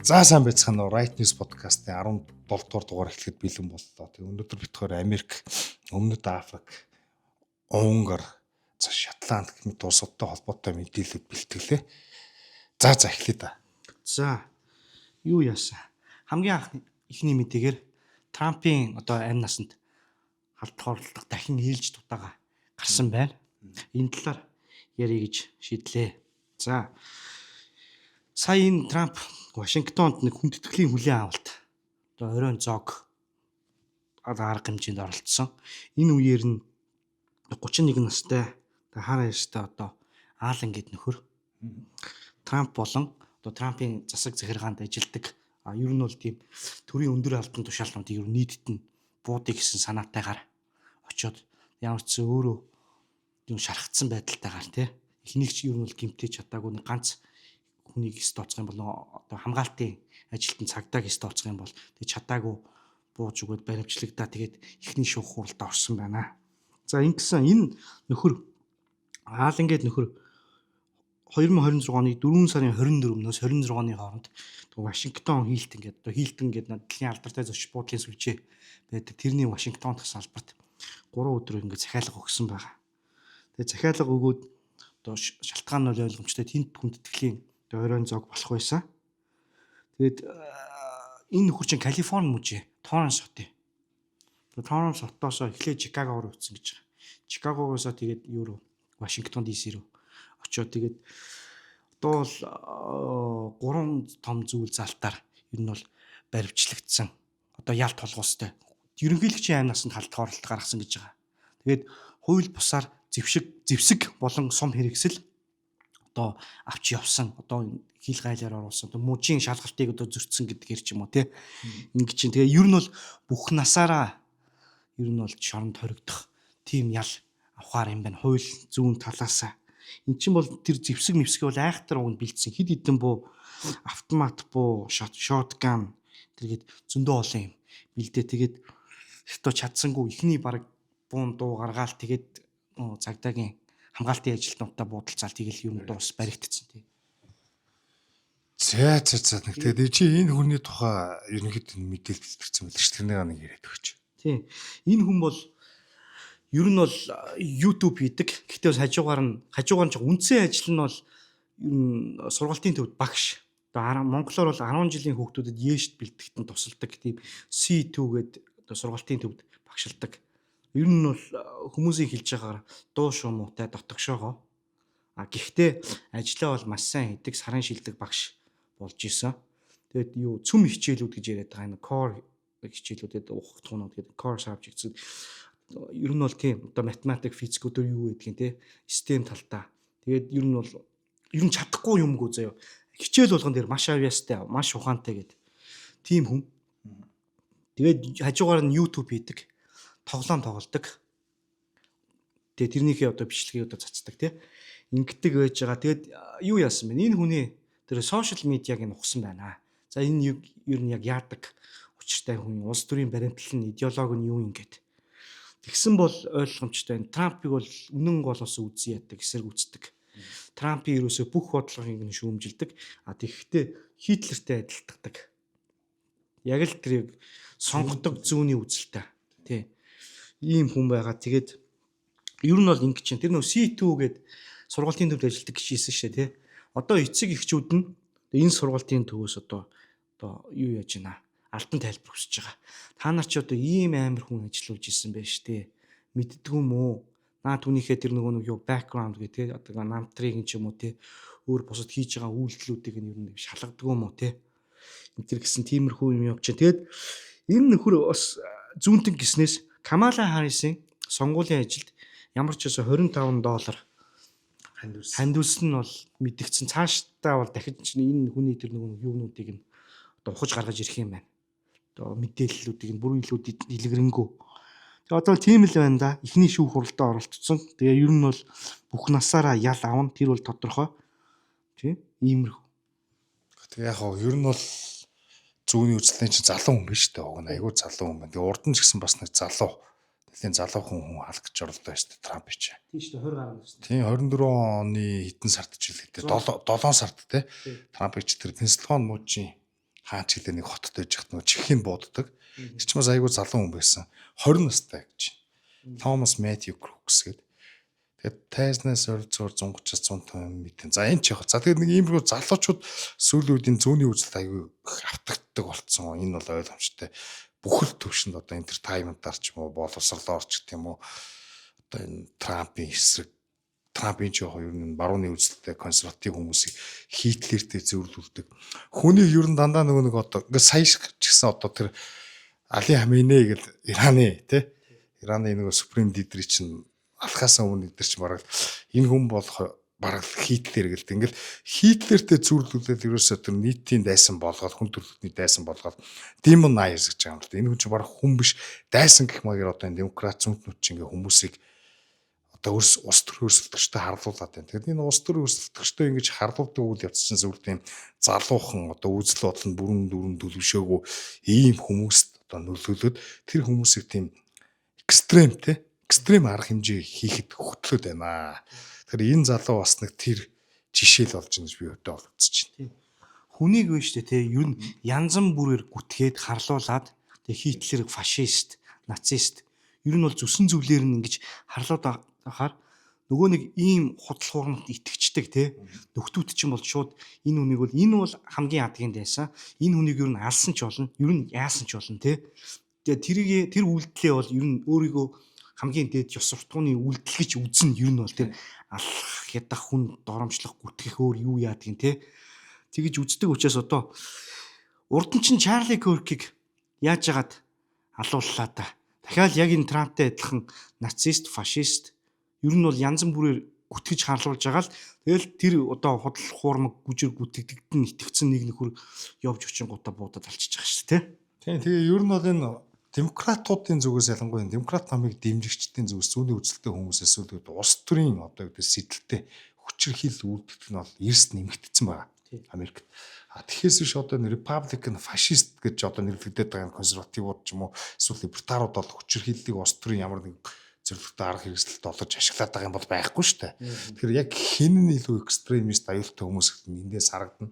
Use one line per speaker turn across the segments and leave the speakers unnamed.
За, сайн байцгаана уу? Right News podcast-ын 17 дугаар дугаар эхлэхэд бэлэн боллоо. Тэгээ өнөөдөр бид хоёр Америк, Өмнөд Африк, Унгар, за Шотланд гэх мэт улсуудтай холбоотой мэдээлэлд бэлтгэлээ. За за, эхлэе да.
За, юу яасан? Хамгийн анх эхний мэдээгээр Трампын одоо амь насанд халдах оролдлого дахин ээлжит удаага гарсан байна. Энэ талаар ярих гэж шийдлээ. За, сая энэ Трамп Вашингтонд нэг хүндэтгэлийн хүлээн авалт одоо оройн зоог арга хэмжээнд оролцсон. Энэ үеэр нь 31 настай хар арьстай одоо Аалан гээд нөхөр Трамп болон одоо Трампын засаг захиргаанд ажилладаг, ер нь бол тийм төрийн өндөр албан тушаалнуудыг ер нь нийтэд нь буудъя гэсэн санаатайгаар очиод, ямар ч зэн өөрөө юм шархацсан байдалтайгаар, тий, эхнийг ч ер нь бол гэмтээж чадаагүй, нэг ганц хүнийг стоцох юм бол одоо хамгаалтын ажилтан цагдаа стоцох юм бол тэг чадаагүй бууж өгөөд баримтчлагдаа, тэгээд эхний шүүх хуралдаа орсон байна. За, ингэсэн энэ нөхөр, Аалан гээд нөхөр, 2026 оны 4 сарын 24-нөөс 26 оны хооронд Вашингтон Хилтон гэдэг, одоо Хилтон гэдэг дэлхийн алдартай зочид буудлын сүлжээ байдаг. Тэрний Вашингтон дахь салбарт 3 өдөр ингээд захиалга өгсөн байгаа. Тэгээ захиалга өгөөд одоо шалтгаан нь бол ойлгомжтой, тэнд хүндэтгэлийн одоо оройн зоог болох байсан. Тэгээд энэ нөхөр чинь Калифорни мужийн Торренс хотын. Торренс хотоос эхлээд Чикаго руу очсон гэж байгаа. Чикагогоос тэгээд юу руу, Вашингтон DC рүү очиод, тэгээд одоо бол гурван том зүйл залтаар ер нь бол баривчлагдсан. Одоо ял тулгуустай. Ерөнхийлөгчийн амь насанд халдах оролдлого гаргасан гэж байгаа. Тэгээд хууль бусаар зэвшиг, зэвсэг болон сум хэрэгсэл одоо авч явсан, одоо хил гайлаар оруулсан, одоо мужийн шалгалтыг одоо зөрчсөн гэдгээр ч юм уу, те. Ингэ чинь тэгээ ер нь бол бүх насаараа ер нь бол шоронд хоригдох тийм ял авахар юм байна. Хууль зүүн талаасаа. Эн чинь бол тэр зэвсэг мэвсэг бол айхтар уг нь бэлдсэн. Хэд хэдэн буу, автомат буу, shotgun тэргээд зөндөө олон юм бэлдээ. Тэгээд өстө чадсангүй, эхний баг буун дуу гаргаал, тэгээд цагдаагийн хамгаалтын ажилтнуудаа буудалцаал, тэгэл ер нь дуус баригдсан, тий.
За за за, нэг тэгээд чи энэ хүний тухай ерөнхийдөө мэдээлэл бэлтгэсэн байл ш. Тэрнийг нэг яриад өгч.
Тий. Энэ хүн бол ер нь бол YouTube хийдэг. Гэхдээ бас хажуугаар нь ч үндсэн ажил нь бол ер нь сургалтын төвд багш. Одоо монголоор бол 10 жилийн хүүхдүүдэд ЕШ бэлтгэхэд нь тусалдаг тийм C2 гэдэг одоо сургалтын төвд багшилдаг. Ер нь бол хүмүүсийн хэлж байгаагаар дуу шуумуутай, дотогшоогоо. А гэхдээ ажлаа бол маш сайн хийдэг, сарын шилдэг багш болж исэн. Тэгээд юу цөм хичээлүүд гэж яриад байгаа энэ core хичээлүүдэд ухах туунууд гэдэг core subjects, ер нь бол тийм одоо математик, физик өдөр юу гэдгийг те, STEM талдаа. Тэгээд ер нь бол ер нь чадахгүй юмгүй заяа. Хичээл болгон дээр маш авьяастай, маш ухаантай гэдэг тийм хүн. Тэгээд хажуугаар нь YouTube хийдэг. Тоглоом тоглодог. Тэгээд тэрнийхээ одоо бичлэгийг одоо цацдаг, тий. Ингэдэг байж байгаа. Тэгээд юу яасан бэ? Энэ хүний тэр social media-г нь ухсан байна. За, энэ ер нь яг яадаг учиртай хүн, улс төрийн баримтлал нь, идеологи нь юу юм гээд. Тэгсэн бол ойлгомжтой байна. Трампыг бол үнэн голоос үзэн яддаг, эсрэг үздэг. Трампын ерөөсөө бүх бодлогыг нь шүүмжилдэг. А тэгэхдээ Хитлертэй адилтгадаг. Яг л тэрийг сонгодог зүүнний үзэлтэй. Тий. Ийм хүн байгаа. Тэгээд ер нь бол ингэ чинь тэр нөө C2 гээд сургалтын төвд ажилладаг гэж хэлсэн шээ, тий. Одоо эцэг эхчүүд нь энэ сургалтын төвөөс одоо юу яаж байна? Алдан тайлбар хүсэж байгаа. Та нар чи одоо ийм амар хүн ажиллуулж исэн байж тээ. Мэддэггүй юм уу? Наа түүнийхээ тэр нөгөө нэг юу background гэх, тий, одоо намтрыг ч юм уу, тий, өөр бусад хийж байгаа үйлдэлүүдийг нь ер нь шалгадаг юм уу, тий. Энэ тэр гэсэн тиймэрхүү юм явж чинь. Тэгээд энэ нөхөр бас зүүнтэн гиснээс Камала Харрисын сонгуулийн ажилд ямар ч байсан 25 доллар
хандивсан.
Хандивсан нь бол мэдэгдсэн. Цаашдаа бол дахиж чинь энэ хүний тэр нөгөө юунуудыг нь одоо ухаж гаргаж ирэх юм байна. Одоо мэдээллүүдийг нь бүр илүү дэлгэрэнгүй. Тэгээ одоо тийм л байна да. Эхний шүүх хуралдаа оролцсон. Тэгээ ер нь бол бүх насаараа ял авна. Тэр бол тодорхой. Тий? Иймэрхүү.
Тэгээ яг хоо ер нь бол зүүнний үзлийн чинь залуу хүн биш үү? Уг нь айгүй залуу хүн байна. Тэгээ урд нь ч гэсэн бас нэг залуу. Нэлийн залуу хүн алах гэж оролдоо шүү дээ Трамп чи.
Тийм шүү дээ, 20 гаруй настай.
Тийм, 24 оны хэдэн сард ч хэлээ дээ. 7 7 сард те. Трамп ч тэр Пенсильвани мужийн Хаач хэлээ нэг хотод байж хат нөгөө чихийг бууддаг. Тэр чинь бас айгүй залуу хүн байсан. 20 настай гэж. Томас Мэтью Крукс гэдэг. Тэгээд тайзнаас ойролцоогоор 130-аас 150 метр. За энэ ч яг. За тэгээд нэг иймэрхүү залуучууд сүүлийн үеийн зүүнний үзэлд айгүй их автагддаг болцсон. Энэ бол ойлгомжтой. Бүхэл төвшөнд одоо entertainment-аар ч юм уу, боловсрлоор ч гэх юм уу, одоо энэ Трампын эсрэг, Трампын ч яг ер нь барууны үзэлтэй консерватив хүмүүсийг Хитлертэй зөвлөлдөг. Хүнийг ер нь дандаа нөгөө нэг одоо ингээд сая ч гэсэн одоо тэр Али Хаминэ гэл Ираны тий Ираны нөгөө supreme leader чинь алхаасаа өмнө эдэр чинь бараг энэ хүн бол бараг Хитлер гэлт ингээл Хитлертэй зүрлүүлээд ерөөсөө тэр нийтийн дайсан болгоод, хүн төрөлхтний дайсан болгоод demonize гэж байгаа юм л да. Энэ хүн чинь бараг хүн биш, дайсан гэх маягаар одоо энэ демократ зүүнтнүүд чинь ингээ хүмүүсийг одоо өрс улс төр өрсөлдөгчтэй харлуулад байна. Тэгэхээр энэ улс төр өрсөлдөгчтэй ингэж харлуулдаг үйл явц чинь зөвхөн тийм залуухан одоо үзэл бодол нь бүрэн дүүрэн төлөвшөөгүй ийм хүмүүст одоо нөлөөлөөд тэр хүмүүсийг тийм extreme те extreme арга хэмжээ хийхэд хөтлөөд байна. Тэгэхээр энэ залуу бас нэг тэр жишээл болж байна гэж би өвдөө бол үзэж байна.
Хүнийг вэ штэ те ер нь янз бүрээр гүтгээд харлуулад тэг Хитлер фашист, нацист ер нь бол зүсэн зүвлэр нь ингэж харлууд ахаар нөгөө нэг ийм худал хуурмагт итгэждэг те нөхдүүд чинь бол шууд энэ хүнийг бол энэ бол хамгийн адгийн дайсан, энэ хүнийг ер нь алсан ч болно, ер нь яасан ч болно те. Тэгээ тэрийг тэр үйлдэлээ бол ер нь өөрийгөө хамгийн дээд ёс суртахууны үйлдэл гэж үзнэ. Ер нь бол тэр алах, ядах, хүн доромжлох, гүтгэх өөр юу яадгийг те тэгэж үздэг учраас одоо урд нь чинь Чарли Кёркийг яаж яагаад алууллаа та. Дахиад яг энэ Трамптай адилхан нацист, фашист ер нь бол янз бүрээр гүтгэж харлуулж байгаа л тэгэл тэр одоо худал хуурмаг гүжир гүтгэдэгд нь итгэцэн нэг нөхөр явж очингуудаа буудаад алчиж байгаа шүү дээ.
Тийм, тэгээ ер нь бол энэ демократуудын зүгээс, ялангуяа демократ намыг дэмжигчдийн зүгээс зүүнний үзэлтэй хүмүүсээс сүүлд улс төрийн одоо гэдэг сэтэлтэй хүчирхийлэл үйлдэх нь бол эрс нэмэгдсэн байгаа. Америкт. А тэгэхээс биш одоо Republican фашист гэж одоо нэрлэгдээд байгаа консервативууд ч юм уу эсвэл либертарууд бол хүчирхийллийг улс төрийн ямар нэг зорилготой арга хэрэгсэлд олж ашиглаад байгаа юм бол байхгүй шүү дээ. Тэгэхээр яг хэн нь илүү extremist аюултай хүмүүс гэдэг нь эндээс харагдана.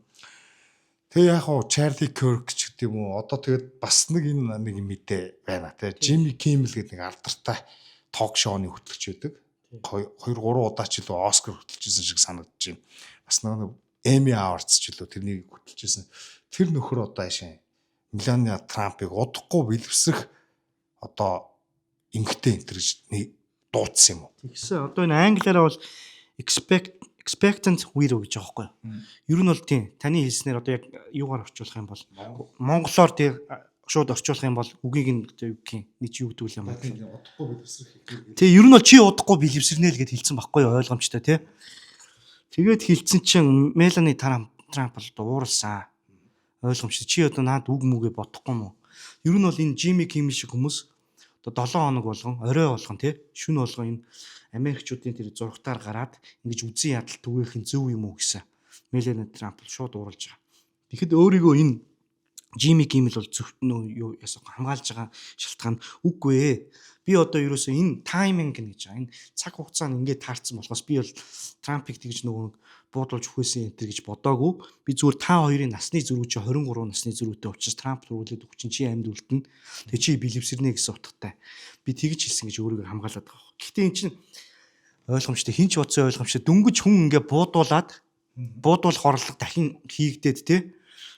Тэгээ яг хуу Чарли Кёрк ч гэдэг юм уу, одоо тэгээд бас нэг энэ нэг мэдээ байна те. Жимми Киммел гэдэг нэг алдартай talk show-ны хөтлөгч байдаг. 2 3 удаа ч илүү Оскар хөтлөж шиг санагдаж байна. Бас нэг Emmy Awards ч илүү тэрнийг хөтлөж байсан. Тэр нөхөр одоо ашин Мелания Трампыг удахгүй бэлэвсрэх одоо эмгтэй энэ гэж дуудсан юм уу?
Тэгсэн. Одоо энэ англиараа бол expectant widow гэж байгаа байхгүй юу? Ер нь бол тийм таны хэлснээр одоо яг юугаар орчуулах юм бол монголоор тийм шууд орчуулах юм бол үгийг нь юу гэх юм нэг чи юу гэдэг юм бэ?
Удахгүй бэлэвсрэх.
Тий, ер нь бол чи удахгүй бэлэвсэрнэ л гэд хэлсэн байхгүй юу, ойлгомжтой тий. Тэгээд хэлсэн чинь Мелани Трамп бол одоо ууралсан. Ойлгомжтой. Чи одоо наад үг мүгэ бодохгүй юм уу? Ер нь бол энэ Жимми Киммел шиг хүмүүс одоо 7 хоног болгон, орой болгон тий, шүн болгон энэ Америкчуудын тэр зурагтаар гараад ингэж үзэн ядал түгээх нь зөв юм уу гэсэн. Мелани Трамп бол шууд ууралж байгаа. Тэгэхэд өөрийгөө энэ Жимми Киммел бол зөв нөө юу яасан хамгаалж байгаа шалтгаан үгүй ээ. Би одоо ерөөсөө энэ timing гэж байгаа. Энэ цаг хугацаа нь ингээд таарсан болохоос би бол Трампыг тэгж нөгөө нэг буудуулж үхээсэн энэ төр гэж бодоагүй. Би зүгээр та хоёрын насны зөрүү чи 23 насны зөрүүтэй учраас Трамп зөрүүлээд өгч чинь чи амьд үлдэнэ. Тэгээ чи бэлэвсэрнэ гэсэн утгатай. Би тэгж хэлсэн гэж өөрийгөө хамгаалаад байгаа. Гэхдээ эн чинь ойлгомжтой, хин ч бодсон ойлгомжтой. Дөнгөж хүн ингээ буудуулаад буудуулах орлого дахин хийгдээд те.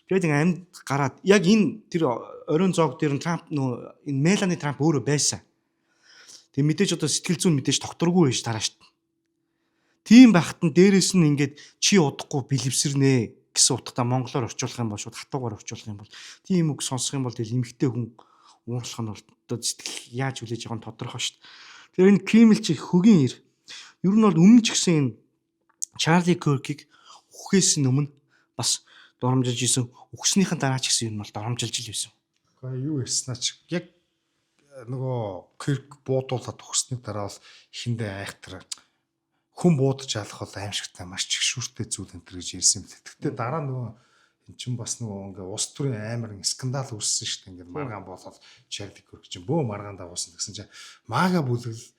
Тэгээд ингээ амьд гараад яг энэ тэр оройн зоог дээр нь Трамп нөө энэ Мелани Трамп өөрөө байсан. Тэг мэдээж одоо сэтгэл зүйн мэдээж тогтворгүй байж тараа шүү дээ. Тийм байхад нь дээрэс нь ингээд чи удахгүй бэлэвсэрнэ гэсэн утгатай монголоор орчуулах юм бол шууд хатуугаар орчуулах юм бол тийм үг сонсох юм бол тэгэл эмэгтэй хүн уурлах нь бол одоо сэтгэл яаж хүлээж байгаа нь тодорхой шүү дээ. Тэгэхээр энэ Киммел чи хөгийн ир. Ер нь бол өмнө ч гэсэн энэ Чарли Кёркийг үхээс өмнө бас доромжилж исэн. Үхснийхэн дараа ч гэсэн ер нь бол доромжилж л байсан.
Гэхдээ юу ярьснаа ч яг нөгөө Кирк буудуулаад өгсөний дараа бол эхэндээ айхтар хүн буудаж алах бол аимшигтай маш чигшүүртэй зүйл энэ төр гэж ярьсан юм лээ. Гэхдээ дараа нөгөө эн чинь бас нөгөө ингээ улс төрийн амар скандал үүссэн шүү дээ. Ингээ маргаан болоод Чарли Кирк чинь бөө маргаан дагуулсан гэсэн чинь MAGA бүлэгэл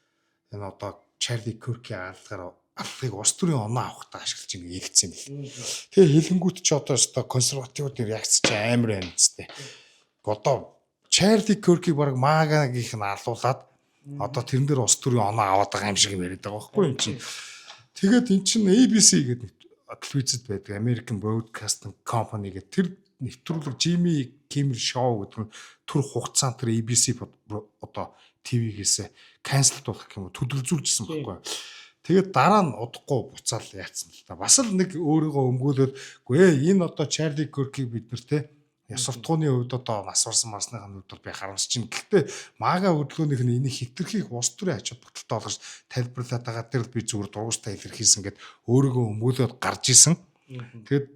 энэ одоо Чарли Киркийн алгаар аллагыг улс төрийн оноо авахдаа ашиглаж ингэ хэлсэн юм бэл. Тэгээ хэлэнгүүт ч одоо өстой консервативуудын реакц чи амар байна үстэй. Одоо Чарли Кёркийг баг MAGA-гийнх нь алуулаад одоо тэрэн дээр улс төрийн оноо аваад байгаа юм шиг юм яриад байгаа байхгүй юм чинь. Тэгээд эн чинь ABC гэдэг телевизэд байдаг American Broadcasting Company гэдэг тэр нэвтрүүлэг Jimmy Kimmel Show гэдэг нь төр хугацаанд тэр ABC одоо TV-гээс cancel болох юм уу төдөлзүүлжсэн байхгүй. Тэгээд дараа нь удахгүй буцаал яатсан л та. Бас л нэг өөрийгөө өмгөөлөөд үгүй ээ энэ одоо Чарли Кёркийг бид нар те ёс суртахууны хувьд одоо нас барсан марсныхаа хувьд бол би харамсаж байна. Гэхдээ MAGA хөдөлгөөнийх нь энийг хэтэрхий улс төрийн ач холбогдолтой болгож тайлбарлаад байгаа тэр би зүгээр дургуустай илэрхийлсэн гэд өөрийгөө өмгөөлөөд гарч исэн. Тэгээд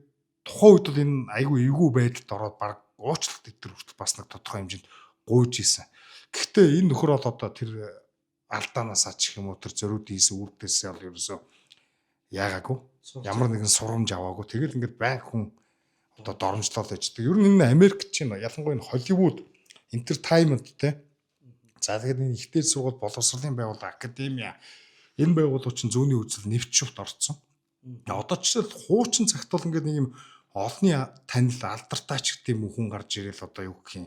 тухайн үед бол энэ айгүй эвгүй байдалд ороод баг уучлалт дээр хүртэл бас нэг тодорхой хэмжээнд гуйж исэн. Гэхдээ энэ нөхөр бол одоо тэр алдаанаас ач гэх юм уу тэр зориуд хийсэн үйлдэлсээ бол ерөөсөө яагаагүй. Ямар нэгэн сурамж аваагүй. Тэгэл ингээд байн хүн одоо доромжлол ажилладаг. Ер нь энэ Америк чинь ялангуяа энэ Холливуд entertainment те. За тэгэхээр энэ их дээд сургууль, боловсролын байгууллага, академия энэ байгууллагууд чинь зүүнний үзэл нэвч шувт орцсон. Одоо жишээл хуучин цагт бол ингээд нэг юм олонний танил алдартай ч гэдэг юм хүн гарч ирэл одоо юу гэх юм.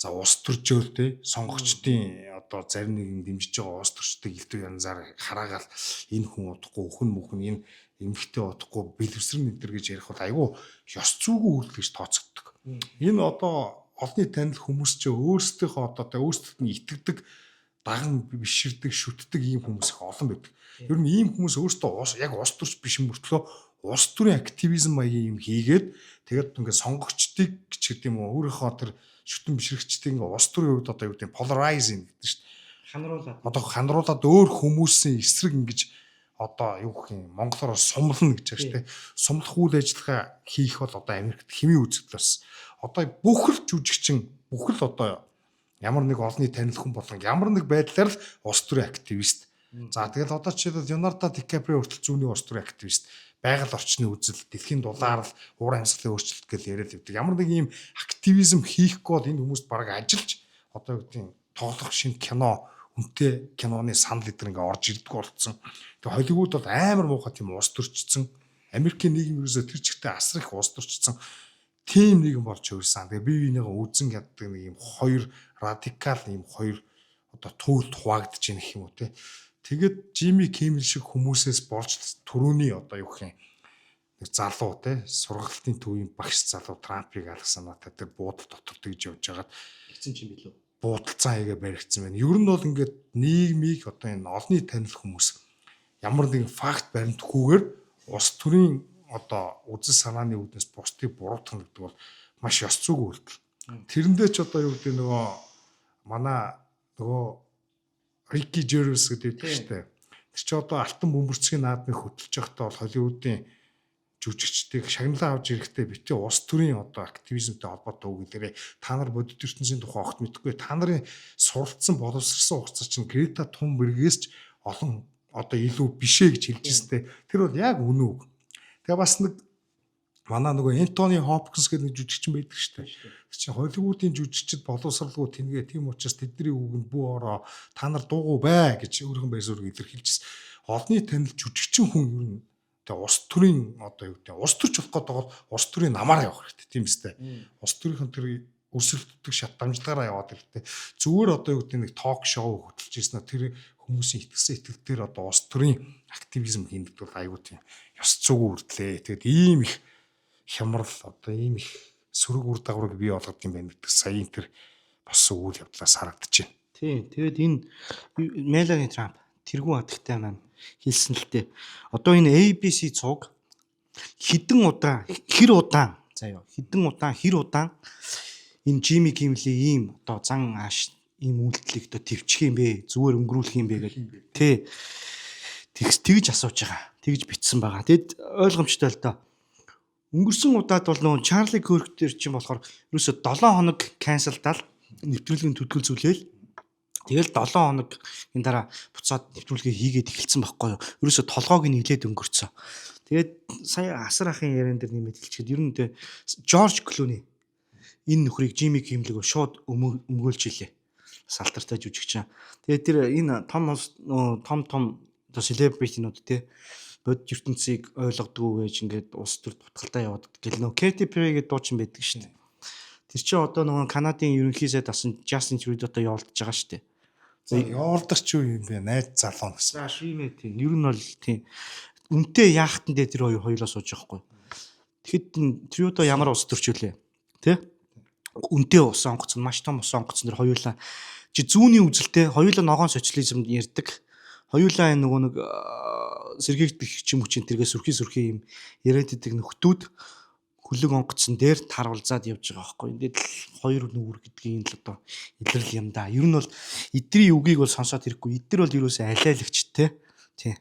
За улс төржөөл те сонгогчдын одоо зарим нэгэн дэмжиж байгаа улс төрчдийг элдв янзаар хараагаал энэ хүн удахгүй өхөн мөхөн энэ эмэгтэй удахгүй бэлэвсрэн энэ төр гэж ярих бол айгүй ёс зүйгүй үйлдэл гэж тооцогддог. Энэ одоо олонний танил хүмүүс чи өөрсдийнхөө одоо тэ өөрсдөд нь итгэдэг даган биширдэг шүтдэг ийм хүмүүс их олон байдаг. Ер нь ийм хүмүүс өөрсдөө яг улс төрч биш мөртлөө улс төрийн активизм маягийн юм хийгээд тэгээд ингээд сонгогчдыг ч гэдэг юм уу өөрийнхөө тэр шүтэн бишрэгчдийг ингээд улс төрийн хувьд одоо юу гэдэг polarizing гэдэг шүү дээ.
Ханруулаад.
Одоо ханруулаад өөр хүмүүсийн эсрэг ингэж одоо юу гэх юм монголоор сумлана гэж байгаа шүү дээ. Сумлах үйл ажиллагаа хийх бол одоо Америкт хэмийн үзэгдэл бас. Одоо бүх л жүжигчин бүх л одоо ямар нэг олонний танил хүн болон ямар нэг байдлаар л улс төрийн активист. За тэгэл одоо жишээлбэл Леонардо Ди Каприо хүртэл зүүнний улс төрийн активист. Байгаль орчны үзэл, дэлхийн дулаар л уур амьсгалын өөрчлөлт гэж яриад явдаг. Ямар нэг ийм активизм хийхгүй бол энэ хүмүүст бараг ажиллаж одоо юу гэдгийг тоглох шинэ кино, үнэтэй киноны санал эдэр ингээ орж ирдэггүй болцсон. Тэгээ Холливуд бол амар муухай тийм улс төрчсөн. Америкийн нийгэм ерөөсөө тэр чигтээ асар их улс төрчсөн тийм нийгэм болж хувирсан. Тэгээ бие биенийгээ үзэн яддаг нэг юм хоёр радикал юм хоёр одоо төвлөлт хуваагдаж ийн гэх юм уу те. Тэгээд Жими Киммел шиг хүмүүсээс болж түрүүний одоо юу гэх юм нэг залуу те сургалтын төвийн багш залуу Трампыг алгасан надад тэр буудал дотор тэгж явж байгаад
Тэгсэн чинь билүү.
буудалцан хийгээ баригдсан байна. Ер нь бол ингээд нийгмийг одоо энэ олонний танил хүмүүс ямар нэгэн факт баримтгүйгээр улс төрийн одоо үзэл санааны үүднээс бусдыг буруутгах гэдэг бол маш ёс зүйгүй үйлдэл. Тэрэндээ ч одоо юу гэдэг нөгөө манай нөгөө Рики Жервис гэдэг шүү дээ. Тэр чи одоо алтан бөмбөрцгийн наадмыг хөтөлж байхдаа бол Холливуудын жүжигчдийг шагналаа авч ирэхдээ битгий улс төрийн одоо активизмтэй холбоотой үг хэлээрээ та нар бодит ертөнцийн тухай огт мэдэхгүй та нарын суралцсан боловсрсон хугацаа чинь Грета Тунбергээс ч олон одоо илүү бишээ гэж хэлж ирсэнтэй. Тэр бол яг үнэн үг. Тэгээ бас нэг манай нөгөө Энтони Хопкинс гэдэг нэг жүжигчин байдаг шүү дээ. Тэр чинь Холливуудын жүжигчид боловсралгүй тэнгээ тийм учраас тэдний үгэнд бүү ороо та нар дуугүй бай гэж өөрхөн байр суурийг илэрхийлжсэн. Олонний танил жүжигчин хүн ер нь тэгээ улс төрийн одоо юу гэдэг улс төрч болох гэдэг бол улс төрийн намаар явах хэрэгтэй тийм үстэй. Улс төрийнхэн тэр өрсөлддөг шат дамжлагаараа яваад хэрэгтэй. Зүгээр одоо юу гэдэг нэг ток шоу хөтөлж ирсэн нь тэр хүмүүсийн итгэсэн итгэл дээр одоо улс төрийн активизм хийдэг бол айгүй тийм ёс зүйгүй үрдлээ. Тэгээд ийм их хямрал одоо ийм их сөрөг үр дагаврыг бий болгод юм байна гэдэг саяын тэр болсон үйл явдлаас харагдаж байна.
Тийм. Тэгээд энэ Мелани Трамп тэргүүн хатагтай маань хэлсэн л дээ. Одоо энэ ABC цуг хэдэн удаа хэр удаан заяа хэдэн удаан хэр удаан энэ Жими Кимлийн ийм одоо зан ааш ийм үйлдэлийг одоо төвчих юм бэ? Зүгээр өнгөрүүлэх юм бэ гэл. Тэ. Тэгж асууж байгаа. Тэгж бичсэн байгаа. Тэгэд ойлгомжтой л доо. Өнгөрсөн удаад бол нөгөө Чарли Кёрк дээр чинь болохоор ерөөсө 7 хоног канселдаал нэвтрүүлгийн төдгөл зүйлээл. Тэгэл 7 хоног энэ дараа буцаад нэвтрүүлгээ хийгээд эхэлсэн байхгүй юу. Ерөөсө толгоог нь нийлээд өнгөрцөн. Тэгээд сая асар ахын яриан дээр нэмээд хэлчихэд ер нь тэ Жорж Клуни энэ нөхрийг Жими Кимлэг шууд өмгөөлж илээ. Бас алтартай жүжигчин. Тэгээд тэр энэ том том том одоо селебритинууд те бодит ертөнцийг ойлгодгоо гэж ингээд улс төр дутгалтай яваад гэл нөө Katy Perry гэдэг дуучин байдаг шүү дээ. Тэр чинь одоо нөгөө Канадын ерөнхий сайд асан Justin Trudeau-той явуулдаж байгаа шүү дээ.
За явуулдаг ч юу юм бэ? Найз залуу гэсэн.
За шимээ тийм. Ер нь бол тийм. Үнтэй яахтан дээр тэр хоёр хоёулаа сууж байгаа хгүй. Тэгэхэд Trudeau ямар улс төрч үлээ? Тэ? Үнтэй ус онгоц нь маш том ус онгоцон дээр хоёулаа чи зүүнний үзэлтэй хоёулаа ногоон социализмд ярьдаг. Хоёулаа энэ нөгөө нэг сэргээгдэх хүчин хүчин тэргээ сүрхий сүрхий юм яриад идэг нөхдүүд хөлөг онгоцсон дээр таруулзаад явж байгаа байхгүй. Ингээд л хоёр нүгүр гэдгийг л одоо илрэл юм да. Ер нь бол эдрийн үгийг бол сонсоод ирэхгүй. Эдэр бол ерөөсөө алиалагчтэй. Тий.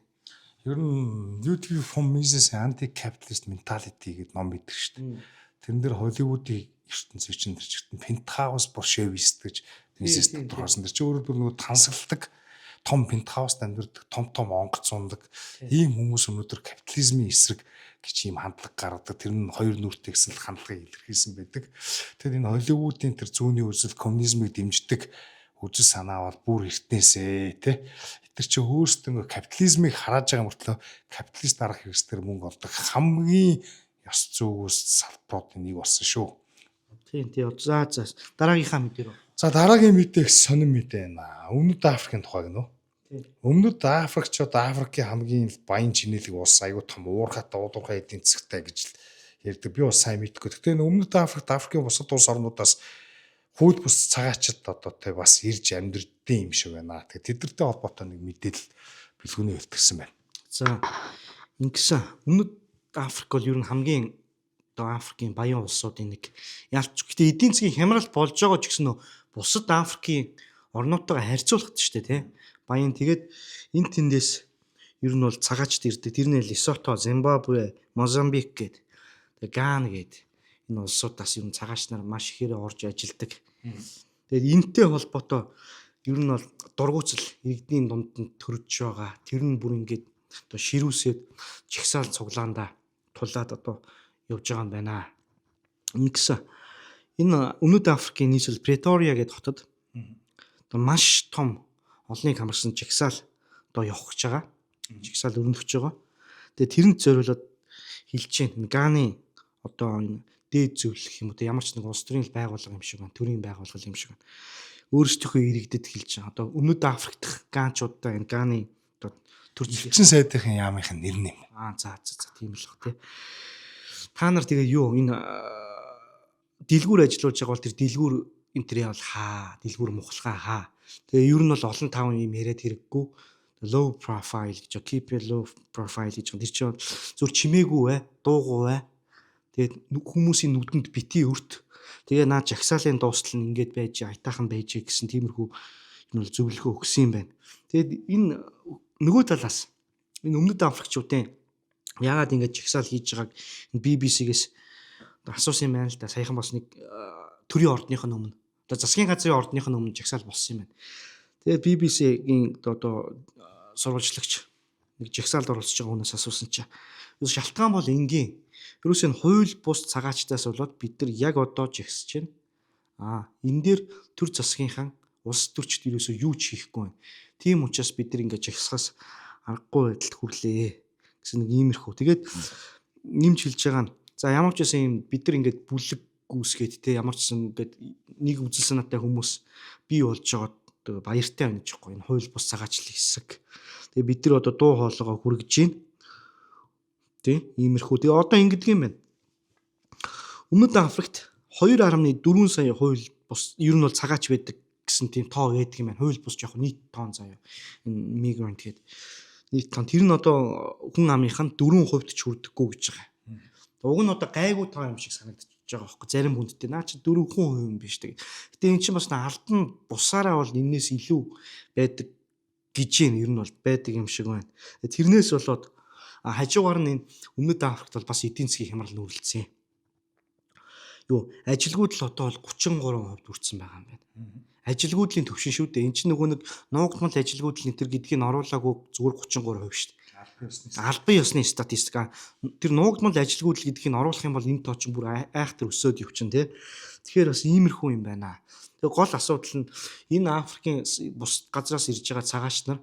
Ер нь YouTube from Mises anti-capitalist mentality гэдэг ном байдаг шүү дээ. Тэрэн дээр Холливуудын ертөнцийн чинь тэр чигтэн Penthouse Bolshevist гэж Mises тодорхойлсон. Тэр чинь өөрөөр хэлбэл нөгөө тансагладаг том пентхауст амьдардаг, том том онгоц ундаг ийм хүмүүс өнөөдөр капитализмын эсрэг гэж ийм хандлага гаргадаг. Тэр нь хоёр нүртэй гэсэн л хандлагыг илэрхийлсэн байдаг. Тэгэхээр энэ Холливуудын тэр зүүнний үзэл коммунизмыг дэмждэг үзэл санаа бол бүр эртнээсээ тий. Тэр чинь өөрсдөө капитализмыг харааж байгаа мөртлөө капиталист арга хэрэгслээр мөнгө олдог хамгийн ёс зүйгээс салбаруудын нэг болсон шүү.
Тийм тий. За за. Дараагийнхаа мэдээ рүү.
За дараагийн мэдээ их сонин мэдээ байна. Өмнөд Африкийн тухай гэнэ үү?
Тийм.
Өмнөд Африкчууд Африкийн хамгийн баян чинэлэг улс аюу том уурхатай уудурхай эдийн засгтай гэж л ярьдаг. Би бас сайн мэдэхгүй. Гэхдээ энэ Өмнөд Африкт Африкийн бусад улс орнуудаас хууль бус цагаачд одоо тэ бас ирж амьдрдсан юм шиг байна. Тэгэхээр тэдэртэй холбоотой нэг мэдээлэл бэлгүүнээ илтгэсэн байна.
За ингэсэн Өмнөд Африк бол ер нь хамгийн одоо Африкийн баян улсуудын нэг. Ялч гэхдээ эдийн засгийн хямрал болж байгаа ч гэсэн нөө бусад Африкийн орнуудтайгаа харьцуулахад ч шүү дээ тий. Баян тэгээд энэ тэндээс ер нь бол цагаачд ирдэг. Тэр нь Лесото, Зимбабве, Мозамбик гээд тэгээд Гана гээд энэ улсуудаас ер нь цагаач нар маш ихээр орж ажилдаг. Тэгээд энтэй холбоотой ер нь бол дургуутсал иргэдийн дунд нь төрж байгаа. Тэр нь бүр ингээд одоо ширүүсээд жагсаал цуглаандаа тулаад одоо явж байгаа юм байна. Ингэсэн энэ Өмнөд Африкийн нийслэл Претория гэдэг хотод одоо маш том олныг хамарсан жагсаал одоо явах гэж байгаа. Жагсаал өрнөх гэж байгаа. Тэгээ тэрэнд зориулаад хэлж байна. Ганы одоо энэ дээд зөвлөх юм уу те ямар ч нэг улс төрийн байгууллага юм шиг байна. Төрийн байгууллага юм шиг байна. Өөрсдийнхөө иргэдэд хэлж байгаа. Одоо Өмнөд Африк дахь ганчуудаа энэ Ганы одоо төр
Элчин сайдын яамынх нь нэр нэм.
Аа за за за тийм л бах тий. Та нар тэгээ юу энэ дэлгүүр ажиллуулж байгаа бол тэр дэлгүүр энэ тэрээ бол хаа дэлгүүр мухалгаа хаа. Тэгээ ер нь бол олон таван юм яриад хэрэггүй. Low profile гэж keep it low profile гэж байгаа. Тэр чинь зүр чимээгүй бай, дуугүй бай. Тэгээд хүмүүсийн нүдэнд бити өрт. Тэгээ наа жагсаалын дуустал нь ингээд байж, аятайхан байж гэсэн тиймэрхүү юм бол зөвлөгөө өгсөн юм байна. Тэгээд энэ нөгөө талаас энэ Өмнөд Африкчуудын яагаад ингэж жагсаал хийж байгааг BBC-гээс асуусан юм байна л да. Саяхан бас нэг төрийн ордных нь өмнө одоо засгийн газрын ордных нь өмнө жагсаал болсон юм байна. Тэгээд BBC-гийн одоо сурвалжлагч нэг жагсаалд оролцож байгаа хүнээс асуусан чинь шалтгаан бол энгийн. Ерөөсөө энэ хууль бус цагаачдаас болоод бид нар яг одоо жагсаж байна. Аа энэ дээр төр засгийнхаа улс төрчд ерөөсөө юу ч хийхгүй байна. Тийм учраас бид нар ингэж жагсахаас аргагүй байдалд хүрлээ гэсэн нэг иймэрхүү. Тэгээд нэмж хэлж байгаа нь за ямар ч байсан юм бид нар ингээд бүлэг гүйсгээд те ямар ч байсан ингээд нэг үзэл санаатай хүмүүс бий болж байгаа баяртай байна гэж байхгүй энэ хууль бус цагаачлал хэсэг. Тэгээ бид нар одоо дуу хоолойгоо хүргэж байна. Тэ иймэрхүү. Тэгээ одоо ингэдэг юм байна. Өмнөд Африкт 2.4 сая хууль бус ер нь бол цагаач байдаг гэсэн тийм тоо байдаг юм байна. Хууль бус жоох нийт тоон заяа. Энэ мигрант гэдэг нийт тоон. Тэр нь одоо хүн амынх нь 4% ч хүрдэггүй гэж байгаа. Уг нь одоо гайгүй тоо юм шиг санагдчихж байгаа байхгүй зарим хүндтэй. Наа чи 4% юм биш тэг. Гэтэ эн чинь бас алдан бусаараа бол энээс илүү байдаг гэж юм ер нь бол байдаг юм шиг байна. Тэрнээс болоод хажуугаар нь энэ Өмнөд Африкт бол бас эдийн засгийн хямрал нүүрлэсэн. Юу ажилгүйдэл одоо бол 33% хүрсэн байгаа юм байна. Ажилгүйдлийн төвшин шүү дээ. Эн чинь нөгөө нэг нуугдмал ажилгүйдэл энэ төр гэдгийг оруулаагүй зүгээр 33% шүү дээ. Албан ёсны статистик. Тэр нуугдмал ажилгүйдэл гэдгийг оруулах юм бол энэ тоо чинь бүр айхтар өсөөд явчихна тий. Тэгэхээр бас иймэрхүү юм байна. Тэгээ гол асуудал нь энэ Африкийн бус газраас ирж байгаа цагаач нар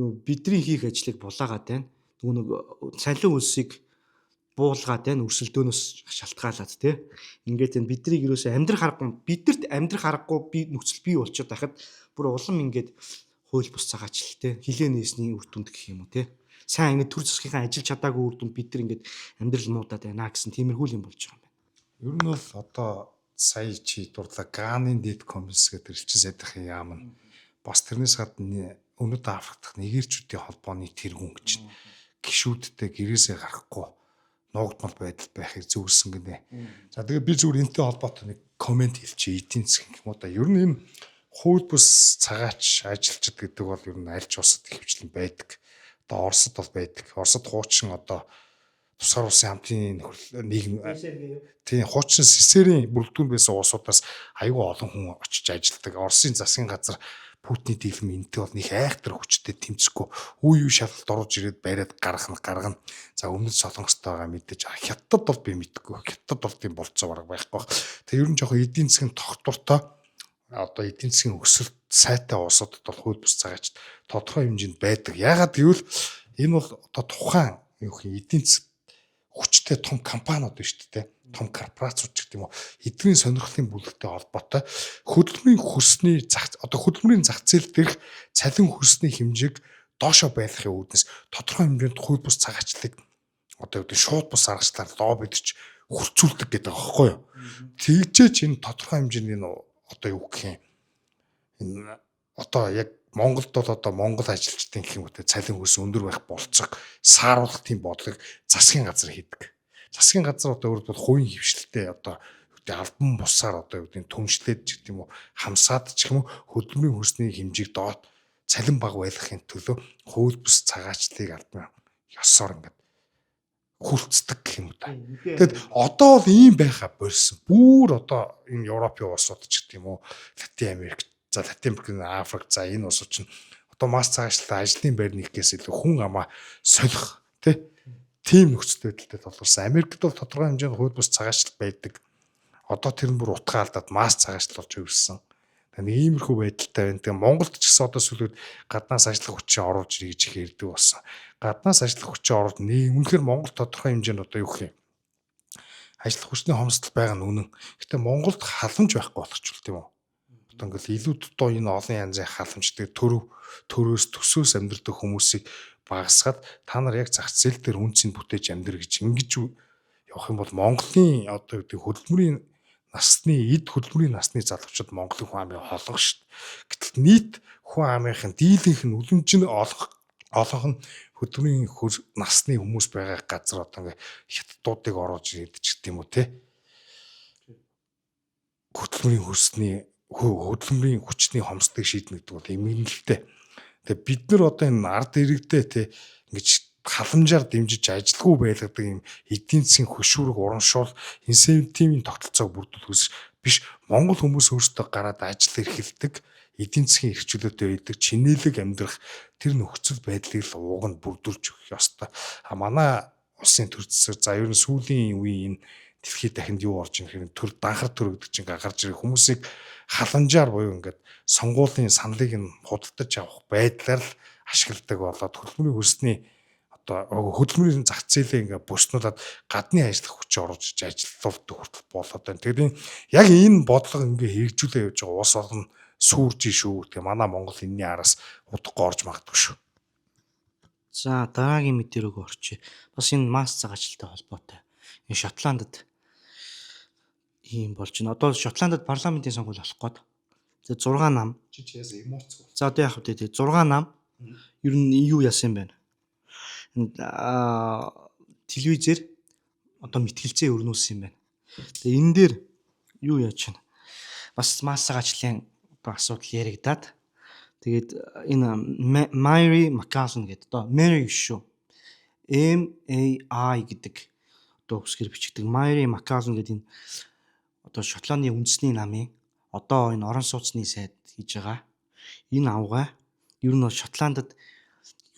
юу бидний хийх ажлыг булаагаад байна. Нөгөө нэг цалин үлсийг буулгаад байна. Өрсөлдөөнөөс шалтгаалаад тий. Ингээд энэ биднийг ерөөсөө амьдрах аргагүй бидэрт амьдрах аргагүй би нөхцөл бий болчиход байхад бүр улам ингээд хууль бус цагаачлал тий. Хилээ нээсний үр дүнд гэх юм уу тий. Сайн ингээд төр засгийнхаа ажиллаж чадаагүй үр дүнд бид нар ингээд амьдрал муудаад байна гэсэн тиймэрхүү юм болж байгаа юм байна.
Ер нь бол одоо сая чи дурлаа Ганын дэд комисс гэдэг элчин сайдын яам нь бас тэрнээс гадна Өмнөд Африк дахь нэгэрчүүдийн холбооны тэргүүн гэж гишүүдтэй гэрээсээ гарахгүй нуугдмал байдал байхыг зөвлөсөн гинэ. За тэгээ би зүгээр энэтэй холбоотой нэг комент хэлчихье эдийн засгийн юм уу да. Ер нь энэ хууль бус цагаач ажилчид гэдэг бол ер нь аль ч улсад ихэвчлэн байдаг. Одоо Оросд бол байдаг. Оросд хуучин одоо тусгаар улсын хамтын нөхөрлөл нийгэм тийм хуучин СССР-ийн бүрэлдэхүүн байсан улсуудаас аюул олон хүн очиж ажилладаг. Оросын засгийн газар Путиний дийлэм энэтэй бол нэг айхтар хүчтэй тэмцэхгүй үе үе шалгалт оруулж ирээд бариад гаргах нь гаргана. За өмнөд Солонгостой байгаа мэдээж хятад бол би мэдэхгүй. Хятад бол тийм болцоо бараг байхгүй бах. Тэгээ ер нь жоохон эдийн засгийн тогтвортой одоо эдийн засгийн өсөлт сайтай улсуудад бол хууль бус цагаачд тодорхой хэмжээнд байдаг. Яагаад гэвэл энэ бол одоо тухайн юу гэх юм эдийн засаг хүчтэй том компаниуд байна шүү дээ. Том корпорациуд ч гэдэг юм уу. Эдгээр сонирхлын бүлэгтэй холбоотой хөдөлмөрийн хөрсний зах одоо хөдөлмөрийн зах зээл дээрх цалин хөрсний хэмжээг доошо байлгахын үүднээс тодорхой хэмжээнд хууль бус цагаачлалыг одоо юу гэдэг шууд бус аргачлалаар лоббидч хөрцүүлдэг гэдэг байгаа байхгүй юу. Тэгжээч энэ тодорхой хэмжээний энэ одоо юу гэх юм энэ одоо яг Монголд бол одоо Монгол ажилчдын гэх юм уу те цалин хөрс өндөр байх болцоог сааруулах тийм бодлого засгийн газар хийдэг. Засгийн газар одоо өөрөөр бол хувийн хвшилтэй одоо юу гэдэг албан бусаар одоо юу гэдэг түмшлээд ч гэдэг юм уу хамсаад ч юм уу хөдөлмөрийн хөрсний хэмжээг доод цалин бага байлгахын төлөө хууль бус цагаачлалыг албан ёсоор ингээд хүрцдэг гэх юм уу та. Тэгэд одоо бол ийм байха болсон. Бүр одоо энэ Европын улсууд ч гэдэг юм уу Латин Америк, за Латин Америк, Африк, за энэ улсууд чинь одоо масс цагаачлалаа ажлын байр нэгээс илүү хүн амаа солих тий тийм нөхцөл байдалтай тулгарсан. Америкт бол тодорхой хэмжээнд хууль бус цагаачлал байдаг. Одоо тэр нь бүр утгаа алдаад масс цагаачлал болж хувирсан. Нэг иймэрхүү байдалтай байна. Тэгээ Монголд ч гэсэн одоо сүүлүүд гаднаас ажиллах хүчээ оруулж ирэх гэж их ярьдаг болсон. Гаднаас ажиллах хүчээ оруулж нэг үнэхээр Монгол тодорхой хэмжээнд одоо юу гэх юм ажиллах хүчний хомсдол байгаа нь үнэн. Гэтэ Монголд халамж байхгүй болгочихвол тийм үү? Одоо ингээл илүү дутуу энэ олон янзын халамжтай төрөв төрөөс төсөөс амьдрдаг хүмүүсийг багасгаад та нар яг зах зээл дээр үнцийг бүтээж амьдр гэж ингэж явах юм бол Монголын одоо гэдэг хөдөлмөрийн насны эд хөдөлмөрийн насны залуучууд Монголын хүн амын холго шүү дээ. Гэтэл нийт хүн амынхын дийлэнх нь үлэмж нь олох олонх нь хөдөлмөрийн насны хүмүүс байгаа газар одоо ингээ хятадуудыг оруулж ирээд ч гэдэм үү те. Хөдөлмөрийн хөрсний хөдөлмөрийн хүчний хомсдыг шийднэ гэдэг бол эмгэнэлтэй. Тэгээ бид нар одоо энэ ард иргэдээ те ингэж халамжаар дэмжиж ажилгүй байлгадаг юм эдийн засгийн хөшүүрэг урамшуул инсентивийн тогтолцоог бүрдүүлэхээс биш Монгол хүмүүс өөрсдөө гараад ажил эрхэлдэг эдийн засгийн эрх чөлөөтэй байдаг чинээлэг амьдрах тэр нөхцөл байдлыг л ууг нь бүрдүүлж өгөх ёстой. А манай улсын төр засаг за ер нь сүүлийн үеийн энэ дэлхийд дахинд юу орж ирэх юм төр данхар төр гэдэг чинь гарч ирэх хүмүүсийг халамжаар буюу ингээд сонгуулийн саналыг нь худалдаж авах байдлаар л ашигладаг болоод хөдөлмөрийн хөрсний одоо хөдөлмөрийн зах зээлээ ингээд буснуулаад гадны ажиллах хүчээ оруулж иж ажиллуулдаг хүртэл болоод байна. Тэгэхээр энэ яг энэ бодлого ингээ хэрэгжүүлээ явж байгаа улс орн сүрж шүү. Тэгээ манай Монгол энэний араас удахгүй орж магадгүй шүү.
За дараагийн мэдээ рүү орчие. Бас энэ масс цагаачлалтай холбоотой. Энэ Шотландд ийм болж байна. Одоо Шотландд парламентын сонгуул болох гээд. Тэгээ 6 нам.
Чи чи яасан эмоц.
За одоо яах вэ те 6 нам ер нь юу яасан юм бэ? Телевизээр одоо мэтгэлцээ өрнүүлсэн юм байна. Тэгээ энэ дээр юу яаж байна? Бас масс цагаачлалын одоо асуудал яригадаад тэгээд энэ Mary McAllen гэдэг одоо Mary шүү. M A I гэдэг одоо үсгээр бичигдэг Mary McAllen гэдэг энэ одоо Шотландын үндэсний намын одоо энэ орон сууцны сайд хийж байгаа. Энэ авгай ер нь бол Шотландд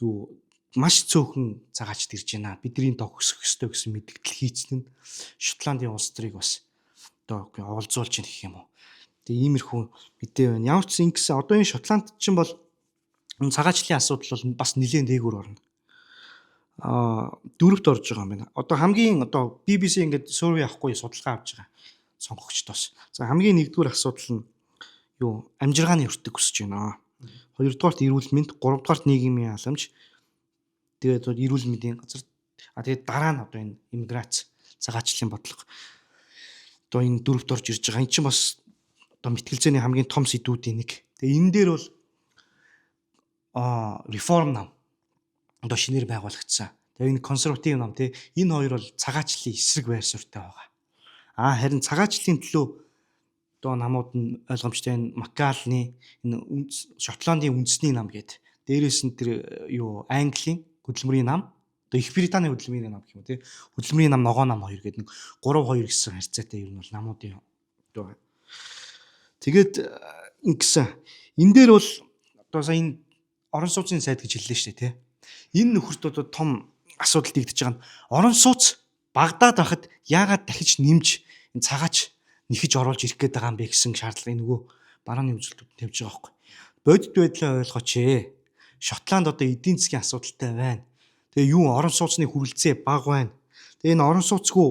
юу маш цөөхөн цагаачд ирж байна. Бидний тоо өсөх ёстой гэсэн мэдгдэл хийцэн нь Шотландын улс төрийг бас одоо оволзуулж гин гэх юм уу. Тэгээ иймэрхүү мэдээ байна. Ямар ч ингэсэн одоо энэ Шотланд чинь бол Энэ цагаачлалын асуудал бол бас нэлээд дээгүүр орно. Дөрөвт орж байгаа юм байна. Одоо хамгийн одоо BBC ингээд survey авахгүй судалгаа авч байгаа сонгогчдоос. За, хамгийн нэгдүгээр асуудал нь юу, амжиргааны өртөг өсөж байна. Хоёрдугаарт эрүүл мэнд, гуравдугаарт нийгмийн халамж. Тэгээд эрүүл мэндийн газар, тэгээд дараа нь одоо энэ иммиграц, цагаачлалын бодлого. Одоо энэ дөрөвт орж ирж байгаа. Энэ чинь бас одоо мэтгэлцээний хамгийн том сэдвүүдийн нэг. Тэгээ энэ дээр бол Reform нам одоо шинээр байгуулагдсан. Тэгээ энэ консерватив нам, тий, энэ хоёр бол цагаачлалын эсрэг байр суурьтай байгаа. Харин цагаачлалын төлөө одоо намууд нь ойлгомжтой, энэ Маккалны, энэ Шотландын үндэсний нам гэдэг. Дээрээс нь тэр юу, Английн хөдөлмөрийн нам, одоо Их Британий хөдөлмөрийн нам гэх юм уу, тий. Хөдөлмөрийн нам, ногоон нам хоёр гэдэг нэг 3 2 гэсэн харьцаатай ер нь бол намуудын одоо. Тэгээд ингэсэн. Энэ дээр бол одоо сая энэ орон сууцны сайд гэж хэллээ шүү дээ, тий. Энэ нөхөрт одоо том асуудал дэгдэж байгаа нь орон сууц багадаад байхад яагаад дахиж нэмж энэ цагаач нэхэж оруулж ирэх гээд байгаа юм бэ гэсэн шаардлагыг нөгөө барааны үзүүлэлтүүд тавьж байгаа байхгүй. Бодит байдлаа ойлгооч ээ. Шотланд одоо эдийн засгийн асуудалтай байна. Тэгээ юу, орон сууцны хүрэлцээ бага байна. Тэгээ энэ орон сууцгүй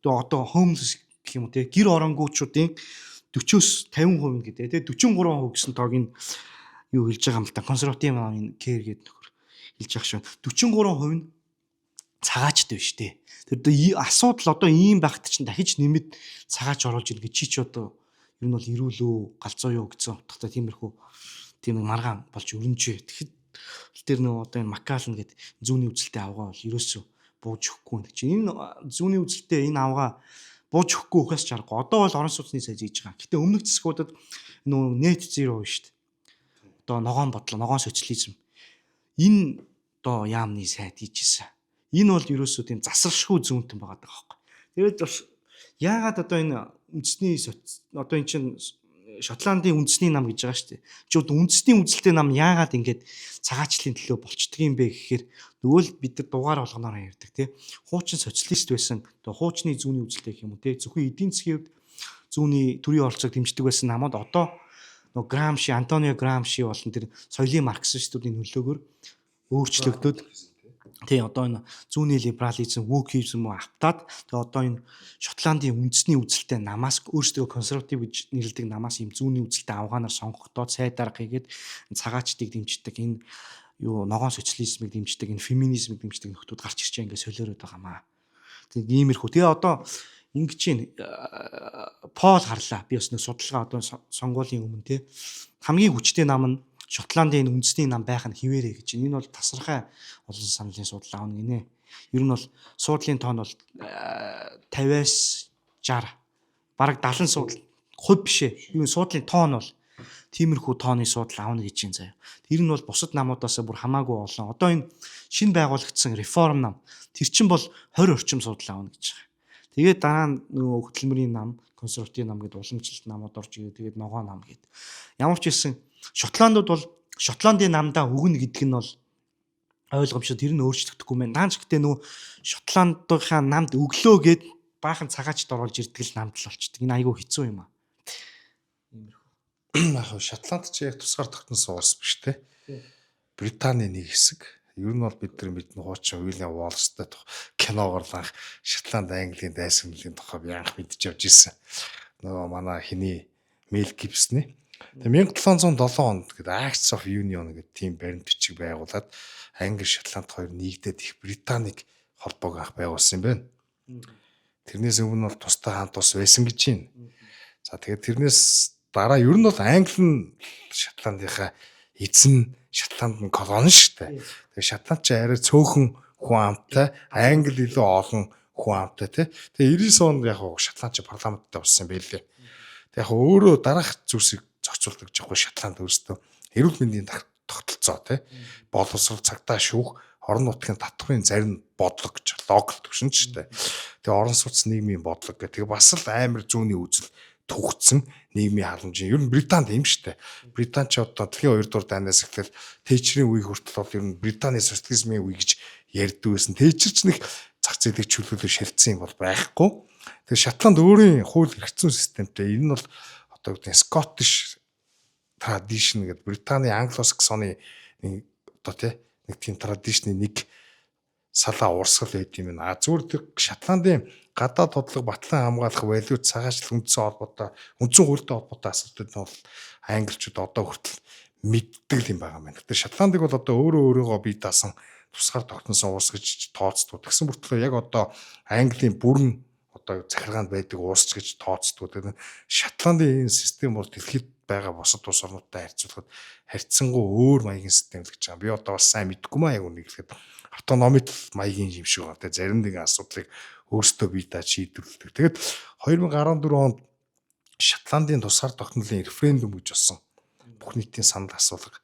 одоо homeless гэх юм уу, те, гэр оронгуучуудын 40-оос 50% гэдэг, те, 43% гэсэн тоог энэ юу хэлж байгаа юм л та, консерватив энэ Кэр гэдэг нөхөр хэлж байгаа шүү. 43% нь цагаачтай биш, те. Тэр одоо асуудал одоо ийм байхад чинь дахиж нэмэд цагаач оруулж ирнэ гэж чи ч одоо ер нь бол эрүүл үү, галзуу юу гэсэн утгатай тиймэрхүү тийм нэг маргаан болж өрнжээ. Тэгэхэд тэр нөгөө одоо энэ Маккалн гэдэг зүүнний үзэлтэй авгаа бол ерөөсөө бууж өгөхгүй юм чинь. Энэ зүүнний үзэлтэй энэ авгаа бууж өгөхгүй ухаас ч аргагүй. Одоо бол орон сууцны сайд хийж байгаа. Гэтэ өмнөх засгуудад нөгөө net zero шүү дээ. Одоо ногоон бодлого, ногоон социализм. Энэ одоо яамны сайд хийж исэн. Энэ бол ерөөсөө тийм засаршгүй зүүнтэн байгаа даа байхгүй. Тэгээд бас яагаад одоо энэ үндэсний, одоо энэ чинь Шотландын үндэсний нам гэж байгаа шүү дээ. Чи одоо үндэсний үзэлтэй нам яагаад ингэж цагаачлалын төлөө болчдөг юм бэ гэхээр нөгөө л бид нар дугаар болгоноор ярьдаг, тий. Хуучин социалист байсан, одоо хуучны зүүнний үзэлтэй гэх юм уу, тий. Зөвхөн эдийн засгийн хувьд зүүнний төрийн оролцоог дэмждэг байсан намууд одоо нөгөө Грамши, Антонио Грамши болон тэр соёлын марксистуудын нөлөөгөөр өөрчлөгдөд, тий, одоо энэ зүүнний либерализм, вокизм автаад, тэгээ одоо энэ Шотландын үндэсний үзэлтэй намаас, өөрсдөө консерватив гэж нэрлэдэг намаас ийм зүүнний үзэлтэй авгаанаар сонгогдоод, сайд дарга хийгээд цагаачдыг дэмждэг, энэ юу, ногоон социализмыг дэмждэг, энэ феминизмыг дэмждэг нөхдүүд гарч ирж ингээд солиороод байгаа маа. Тэгээ иймэрхүү. Тэгээ одоо ингэж чинь poll харлаа. Би бас нэг судалгаа одоо сонгуулийн өмнө, те, хамгийн хүчтэй нам нь Шотландын үндэсний нам байх нь хിവэрэ гэж. Энэ бол тасархай олон саналын судал аавна гинэ. Ер нь бол суудлын тоон бол 50-аас 60, бараг 70 суудал хувь биш ээ. Юу, суудлын тоон бол тиймэрхүү тооны суудал авна гэж юм заяа. Тэр нь бол бусад намуудаас бүр хамаагүй олон. Одоо энэ шинэ байгуулагдсан Reform нам, тэр чинь бол 20 орчим суудал авна гэж байгаа. Тэгээд дараа нь нөгөө хөдөлмөрийн нам, консерватив нам гэдэг уламжлалт намууд орж ирээ. Тэгээд ногоон нам гэдэг. Ямар ч хэлсэн Шотландууд бол Шотландын намдаа өгнө гэдэг нь бол ойлгомжтой, тэр нь өөрчлөгдөхгүй мэн. Наанч гэтээ нөгөө Шотландынхаа намд өглөө гэд баахан цагаачд оруулж ирдэг л намд л болчдөг. Энэ айгүй хэцүү юм аа.
Иймэрхүү. Яг Шотланд чи яг тусгаар тогтносон улс биш, те. Британий нэг хэсэг. Ер нь бол бид нар мэднэ, хуучин Уильям Уоллестэй киногоор л анх Шотланд Английн дайсагналын тухай би анх мэдэж явж ирсэн. Нөгөө манай хиний, Мел Гибсны. Тэгээ 1707 онд гэдэг Acts of Union гэдэг тийм баримт бичиг байгуулад Англи, Шотланд хоёр нийгдээд Их Британик холбоог анх байгуулсан юм байна. Тэрнээс өмнө бол тусдай хаант улс байсан гэж байна. За, тэгээд тэрнээс дараа ер нь бол Англи нь Шотландынхаа эзэн, Шотланд нь колони шүү дээ. Тэгээ Шотланд ч арай цөөхөн хүн амтай, Англи илүү олон хүн амтай, тий. Тэгээ 99 онд яг Шотланд ч парламенттай болсон юм байлээ. Тэг яг өөрөө дараах зүйлсийг зохицуулдаг жахгүй Шотланд өөрсдөө эрүүл мэндийн тогтолцоо, тий. Боловсрол, цагдаа, шүүх, орон нутгийн татврын зарим бодлого гэж local түвшин ч шүү дээ. Тэгээ орон сууц нийгмийн бодлого гэх. Тэгээ бас л амар зүүнний үзэл түгжсэн нийгмийн халамжийн. Ер нь Британд юм шүү дээ. Британи ч одоо дэлхийн 2 дугаар дайнаас эхлээл Тэчрийн үе хүртэл бол ер нь Британий социализмын үе гэж ярьдаг байсан. Тэчэр ч нэг зах зээлийг чөлөөлөө шилжсэн юм бол байхгүй. Тэгээ Шотланд өөрийн хууль эрх зүйн системтэй. Энэ нь бол одоо гэдэг Scottish tradition гэдэг Британий англосаксоны нэг одоо тий нэг тийм tradition ы нэг салаа урсгал байд юм байна. А зүгээр тэр Шотландын гадаад бодлого, батлан хамгаалах, валют, цагаачлал, үндсэн холбоотой, үндсэн хуультай холбоотой асуудлууд нь бол англичууд одоо хүртэл мэддэг юм байгаа юм байна. Тэгэхээр Шотландыг бол одоо өөрөө өөрийгөө бие даасан тусгаар тогтносон улс гэж тооцдог. Тэгсэн мөртлөө яг одоо Английн бүрэн одоо захиргаанд байдаг улс гэж тооцдог. Тэгэхээр Шотландын энэ систем бол дэлхийд байгаа бусад улс орнуудтай харьцуулахад харьцангуй өөр маягийн систем л гэж байгаа. Би одоо бас сайн мэдэхгүй маа яг үнийг хэлэхэд автономит маягийн юм шиг байна. Тэгээ зарим нэгэн асуудлыг өөрсдөө бие дааж шийдвэрлэдэг. Тэгээд 2014 онд Шотландын тусгаар тогтнолын референдум гэж болсон. Бүх нийтийн санал асуулга.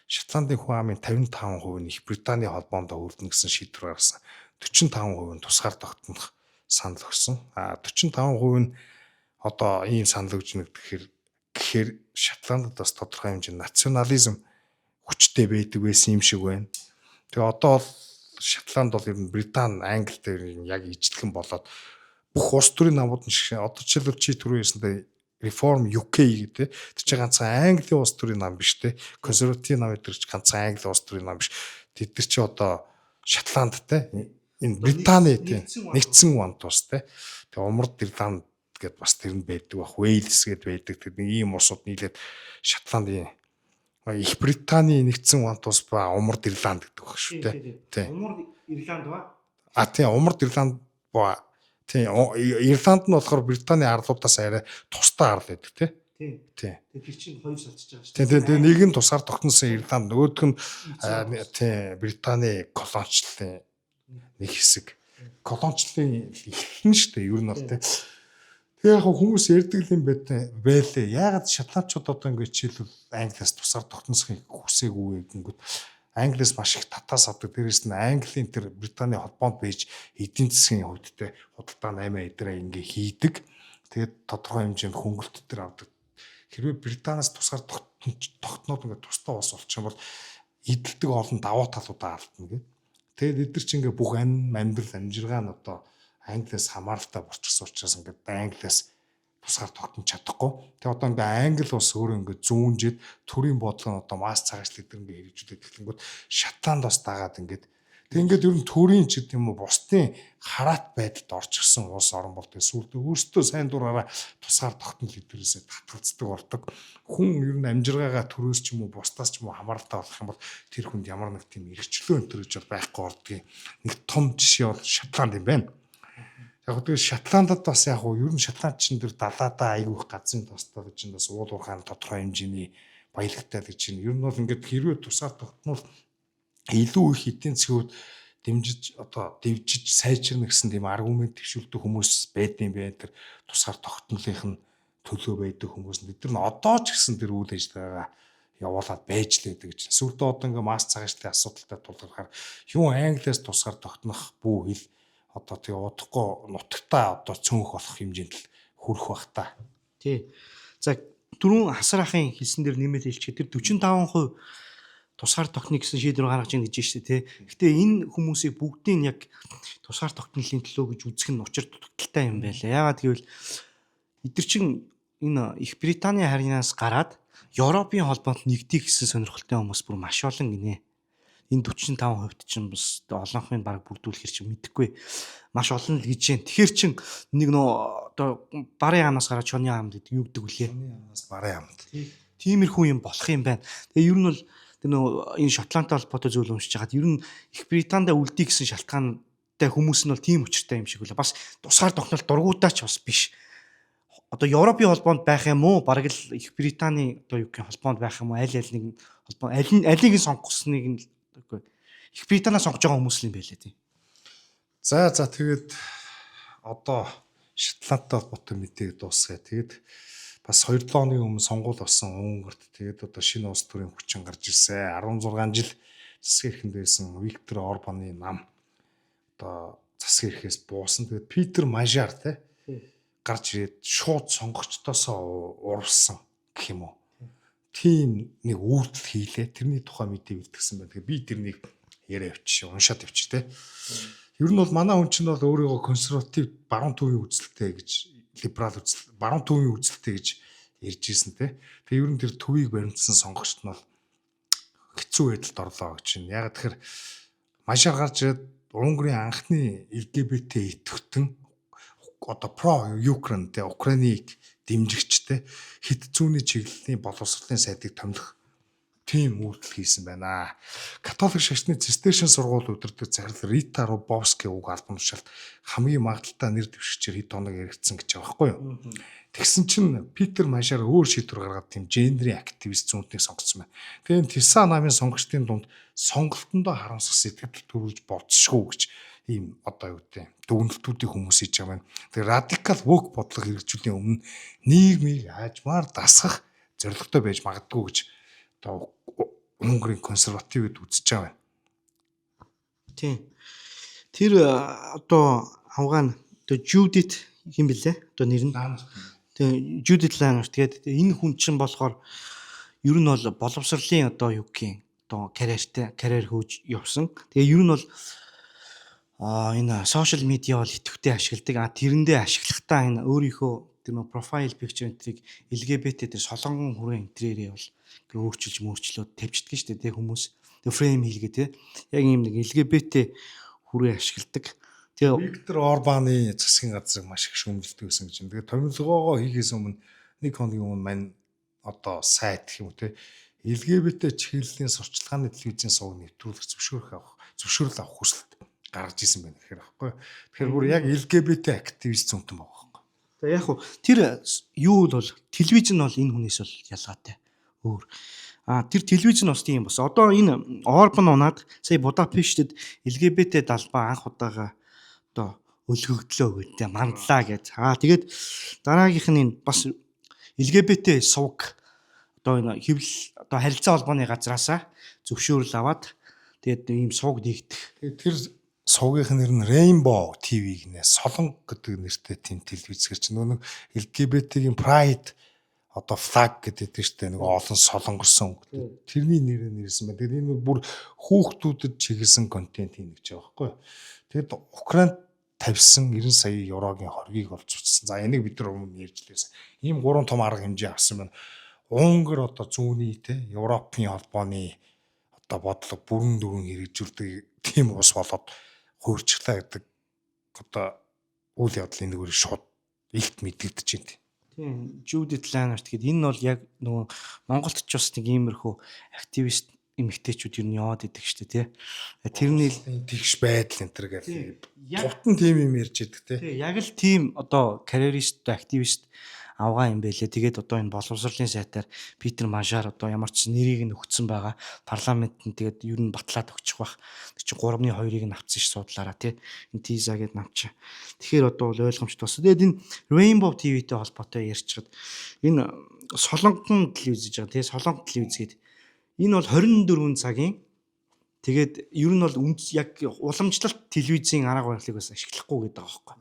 Шотландын хүн амын 55% нь Их Британий холбоонд үлдэнэ гэсэн шийдвэр гаргасан. 45% нь тусгаар тогтнох санал өгсөн. А 45% нь одоо ийм санал өгж нэгдэхээр гэхээр Шотландд бас тодорхой хэмжээний национализм хүчтэй байдаг байсан юм шиг байна. Тэгээ одоо бол Шотланд бол ер нь Британи, Англи дээр яг ижилхэн болоод бүх улс төрийн намууд нь шиг одоо жишээлбэл чи түрүү ярьсантай Reform UK гэдэг тэр чинь ганцхан Английн улс төрийн нам биш те. Консерватив нам гэдэг чинь ганцхан Англи улс төрийн нам биш. Тэд нар чи одоо Шотландтай энэ Британи те нэгдсэн вант улс те. Тэгээ умард Ирланд гэдээ бас тэр нь байдаг бах. Уэльс гэдээ байдаг. Тэр нэг ийм улсууд нийлээд Шотландын Их Британий нэгдсэн вант улс ба умард Ирланд гэдэг баг шүү те.
Тий. Умард Ирланд ба.
А тий умард Ирланд ба тий Ирланд нь болохоор Британий арлуудаас арай тусдаа арал байдаг тий.
Тий.
Тий.
Тэр чинь хоёр салчиж байгаа шүү
дээ. Тий, тий, нэг нь тусгаар тогтносон Ирланд, нөгөөх нь тий Британий колоничлалын нэг хэсэг. Колоничлалын эхлэл нь шүү дээ ер нь бол тий. Тэгээ яг хүмүүс ярьдаг юм байлээ. Яагаад шотландчууд одоо ингэ жишээлбэл Англиас тусгаар тогтносхийг хүсээгүй гэнгүүт Англиас маш их татаас авдаг. Дээрээс нь Английн тэр Британий холбоонд байж эдийн засгийн хувьд те худалдаа 8 эдрээ ингээ хийдэг. Тэгээд тодорхой хэмжээнд хөнгөлт төр авдаг. Хэрвээ Британаас тусгаар тогтноод ингээ тусдаа улс болчих юм бол эдэлдэг олон давуу талуудаа алдна гэдэг. Тэгээд эдгээр чинь ингээ бүх амьдрал амжиргаа нь одоо Англиас хамааралтай болчихсон учраас ингээд Англиас тусгаар тогтнож чадахгүй. Тэгээ одоо ингээ Англи улс өөрөө ингээ зүүнжээд төрийн бодлого нь одоо масс цагаачлал дээр ингээ хэрэгжүүлээд эхлэнгүүт Шотланд бас дагаад ингээд тэг ингээд ер нь төрийн ч гэдэг юм уу бусдын хараат байдалд орчихсон улс орон бол тэгээ сүүлдээ өөрсдөө сайн дураараа тусгаар тогтнол эдгээрээсээ татгалздаг болдог. Хүн ер нь амжиргаагаа төрөөс ч юм уу бусдаас ч юм уу хамааралтай болох юм бол тэр хүнд ямар нэг тийм эрхчлөө энэ төр гэж бол байхгүй болдгийг нэг том жишээ бол Шотланд юм байна. Яг тэгээ Шотландд бас яг уу ер нь Шотланд чин тэр далаадаа айгүй их газрын тостой гэж энэ бас уул уурхаан тодорхой хэмжээний баялагтай гэж чинь ер нь бол ингээд хэрвээ тусгаар тогтнол илүү их эдийн засгийн хувьд дэмжиж одоо дэвжиж сайжирна гэсэн тийм аргумент дэвшүүлдэг хүмүүс байдсан байх. Тэр тусгаар тогтнолынх нь төлөө байдаг хүмүүс нь бид нар нь одоо ч гэсэн тэр үйл ажиллагаагаа явуулаад байж л байдаг гэж. Сүүлдээ одоо ингээ масс цагаачлалын асуудалтай тулгархаар юу Англиас тусгаар тогтнох бүү хэл одоо тэгээ удахгүй нутагтаа одоо цөөнх болох хэмжээнд л хүрэх бах та.
Тий. За түрүүн хасар ахын хэлсэн дээр нэмэлт хэлчихээ тэр 45% тусгаар тогтно гэсэн шийдвэр гаргаж ийн гэж шүү дээ тий. Гэтэ энэ хүмүүсийг бүгдийг нь яг тусгаар тогтнолын төлөө гэж үзэх нь учир дутагдaltaй юм байлаа. Яагаад гэвэл эдгэр чин энэ Их Британий харьяанаас гараад Европын холбоонд нэгдэх гэсэн сонирхолтой хүмүүс бүр маш олон гинэ. Энэ 45% чинь бас олонхын баг бүрдүүлэхэр чинь мэдэхгүй маш олон л гэж юм. Тэгэхээр чин нэг нөө одоо барын амнаас гараад чоны ам гэдэг юу гэдэг вүлээ.
Чоны амнаас барын амд.
Тиймэрхүү юм болох юм байна. Тэгээ ер нь бол тэр нөө энэ Шотландтай холбоотой зүйл уншиж хагаад ер нь Их Британдаа үлдээ гэсэн шалтгаантай хүмүүс нь бол тийм учиртай юм шиг үлээ. Бас тусгаар тогтнол дургуудаа ч бас биш. Одоо Европын холбоонд байх юм уу? Бараг л Их Британий одоо юу гэх холбоонд байх юм уу? Аль аль нэг холбоо аль нь алийг нь сонгосныг нь үгүй. Их Британиа сонгож байгаа хүмүүс л юм байлээ тийм.
За тэгээд одоо Шотландтай холбоотой мэдээг дуусгая. Тэгээд бас 2-7 хоногийн өмнө сонгуул болсон Унгарт. Тэгээд одоо шинэ улс төрийн хүчин гарч ирсэн. 16 жил засгийн эрхэнд байсан Виктор Орбаны нам одоо засгийн эрхээс буусан. Тэгээд Питер Мажар те гарч ирээд шууд сонгогчдоосоо урвсан гэх юм уу. Тийм нэг үйлдэл хийлээ. Тэрний тухай мэдээ бэлтгэсэн байна. Тэгэхээр би тэрнийг яриа явчих, уншаад явчих те. Ер нь бол манай хүн чинь бол өөрийгөө консерватив баруун төвийн үзэлтэй гэж либерал үзэл, баруун төвийн үзэлтэй гэж ярьж ирсэн те. Тэгээ ер нь тэр төвийг баримтсан сонгогчд нь бол Хэцүү байдалд орлоо гэж байна. Яг тэгэхээр Мажар гарч ирээд Унгарын анхны LGBT идэвхтэн, одоо pro Ukraine те, Украиныг дэмжигчтэй хэт зүүнний чиглэлийн боловсролын сайдыг томилох тийм үйлдэл хийсэн байна. Католик шашны Цистершин сургууль удирдах захирал Рита Рубовский уг албан тушаалд хамгийн магадлалтай нэр дэвшигчээр хэд хоног яригдсан гэж байгаа байхгүй юу? Тэгсэн чинь Питер Мажар өөр шийдвэр гаргаад тийм гендерийн активист зүүнтнийг сонгоцсон байна. Тэгээ энэ Тиса намын сонгогчдын дунд сонголтондоо харамсах сэтгэл төрүүлж болцсошгүй гэж ийм одоо юу гэдэг дүгнэлтүүдийг хүмүүс хийж байгаа юм. Тэгээ радикал woke бодлого хэрэгжүүлийн өмнө нийгмийг аажмаар дасгах зорилготой байж магадгүй гэж одоо Унгарын консервативд үзэж байгаа юм.
Тийм. Тэр одоо авгаан одоо Жудит хэм бэлээ? Одоо нэр нь. Тийм, Жудит Ланерт тэгээд энэ хүн чинь болохоор ер нь бол боловсролын одоо юу гэх юм одоо карьертай карьер хөөж явсан. Тэгээ ер нь бол энэ сошиал медиа бол идэвхтэй ашигладаг. А тэрэндээ ашиглахдаа энэ өөрийнхөө тэр нөө profile picture энтрийг LGBT тэр солонгон хүрээ энтрээрээ бол ингээ өөрчилж мөрчлөөд тавьчихдаг шүү дээ тэ хүмүүс. Тэр frame хийлгээ тэ. Яг ийм нэг LGBT хүрээ ашигладаг.
Тэгээ Виктор Орбаны засгийн газрыг маш их шүүмжилдэг байсан гэж. Тэгээ томилгоогоо хийхээс өмнө нэг хоногийн өмнө мань одоо сайт гэх юм уу те, LGBT чиглэлийн сурчлагын телевизийн суваг нэвтрүүлэх зөвшөөрөл авах хүсэлт гаргаж исэн байна гэхээр байхгүй. Тэгэхээр бүр яг LGBT активист зүүнтэн байгаа байхгүй.
За, яг хуу тэр юу бол телевиз нь бол энэ хүнээс бол ялгаатай өөр. А тэр телевиз нь бас тийм бас. Одоо энэ Орбан унаад сая Будапештэд LGBT далбаа анх удаага одоо өлгөгдлөө гэдэг мандлаа гэж. Аа тэгээд дараагийнх нь энэ бас LGBT сувг одоо энэ хэвлэл одоо харилцаа холбооны газраасаа зөвшөөрөл аваад тэгээд ийм сувг нэгдэх.
Тэгээд тэр сувгийнх нэр нь Rainbow TV гинэ. Солонго гэдэг нэртэй тийм телевиз гэр чинь нөгөө нэг LGBT-ийн Pride одоо flag гэдэг шүү дээ. Нөгөө олон солонгорсон өнгөтэй. Тэрний нэрээр нэрсэн байна. Тэгээд энэ бүр хүүхдүүдэд чиглэсэн контент хийнэ гэж байгаа байхгүй юу. Тэгэд Украинд тавьсан 90 сая еврогийн хоргийг олж утсан. За, энийг бид нар өмнө ярьж лээсэн. Ийм гурван том арга хэмжээ авсан байна. Унгар одоо зүүнний те, Европын холбооны одоо бодлого бүрэн дүрэн хэрэгжүүлдэг тийм ус болоод хуурчлаа гэдэг одоо үйл явдлын нүгээр шууд илт мэдэгдэж байна.
Тийм, Judith Leonard гэдэг энэ бол яг нөгөө Монголд ч бас нэг иймэрхүү активист эмэгтэйчүүд ер нь яваад идэг штэ тий. Тэрний
тэгш байдал энэ төр гэх тутан тийм юм ярьж идэг тий.
Тий, яг л тийм одоо карьерист, активист авгаа юм байлээ. Тэгээд одоо энэ боловсролын сайтаар Питер Мажар одоо ямар ч нэрийг нь өгсөн байгаа. Парламент нь тэгээд ер нь батлаад өгчих бах. Тэр чинь 3-ны 2-ыг нь авцсан ш судлаараа тий. Энэ Тиза гэдэг нам чи. Тэгэхээр одоо бол ойлгомжтой болсон. Тэгээд энэ Rainbow TV-тэй холбоотой ярьчихад энэ солонгон телевиз гэж байгаа тий. Солонго телевиз гэдэг. Энэ бол 24 цагийн. Тэгээд ер нь бол яг уламжлалт телевизийн арга барилыг бас ашиглахгүй гэдэг байгаа байхгүй.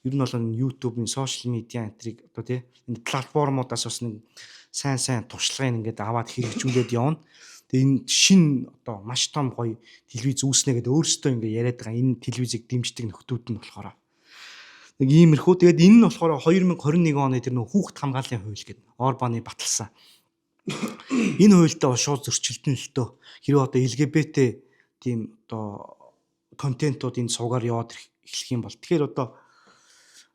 Ер нь бол энэ YouTube-ын сошиал медиа энтриг одоо тий энэ платформудаас бас нэг сайн сайн туршлагыг ингээд аваад хэрэгжүүлээд явна. Тэгээ энэ шин одоо маш том гоё телевиз үүснэ гэдээ өөрсдөө ингээд яриад байгаа энэ телевизийг дэмждэг нөхдүүд нь болохоор нэг иймэрхүү. Тэгээд энэ нь болохоор 2021 оны тэр нөх хүүхд хамгааллын хууль гэдэг Орбаны баталсан. Энэ хуультай бол шууд зөрчилдөн л дөө. Хэрвээ одоо LGBT тийм одоо контентууд энэ сувгаар яваад эхлэх юм бол тэгэхээр одоо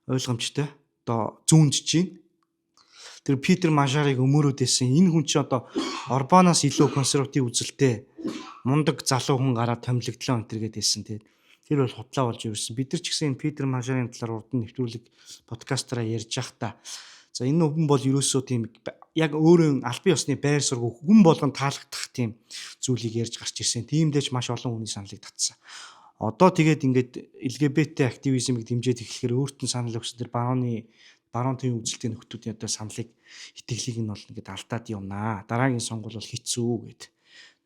ойлгомжтой. Одоо зүүнж чинь. Тэр Питер Мажарыг өмөрөөд исэн. Энэ хүн чинь одоо Орбаноос илүү консерватив үзэлтэй мундаг залуу хүн гараад томилогдлоо энэ төр гэдээсэн тийм. Тэр бол худлаа болж ирсэн. Бид нар ч гэсэн энэ Питер Мажарын талаар урд нь нэвтрүүлэг подкастаараа ярьж байхдаа за энэ хүн бол ерөөсөө тийм яг өөрөө албан ёсны байр сургуу хүн болгон таалагдах тийм зүйлийг ярьж гарч ирсэн. Тиймдээ ч маш олон хүний саналыг татсан. Одоо тэгээд ингээд LGBT активизмыг дэмжиж эхлэхээр өөрт нь санал өгсөн тэр баруун төвийн үзэлтийн нөхдүүдийн одоо саналыг итгэлийг нь бол ингээд алдаад явнаа. Дараагийн сонгуул бол хэцүү гэд.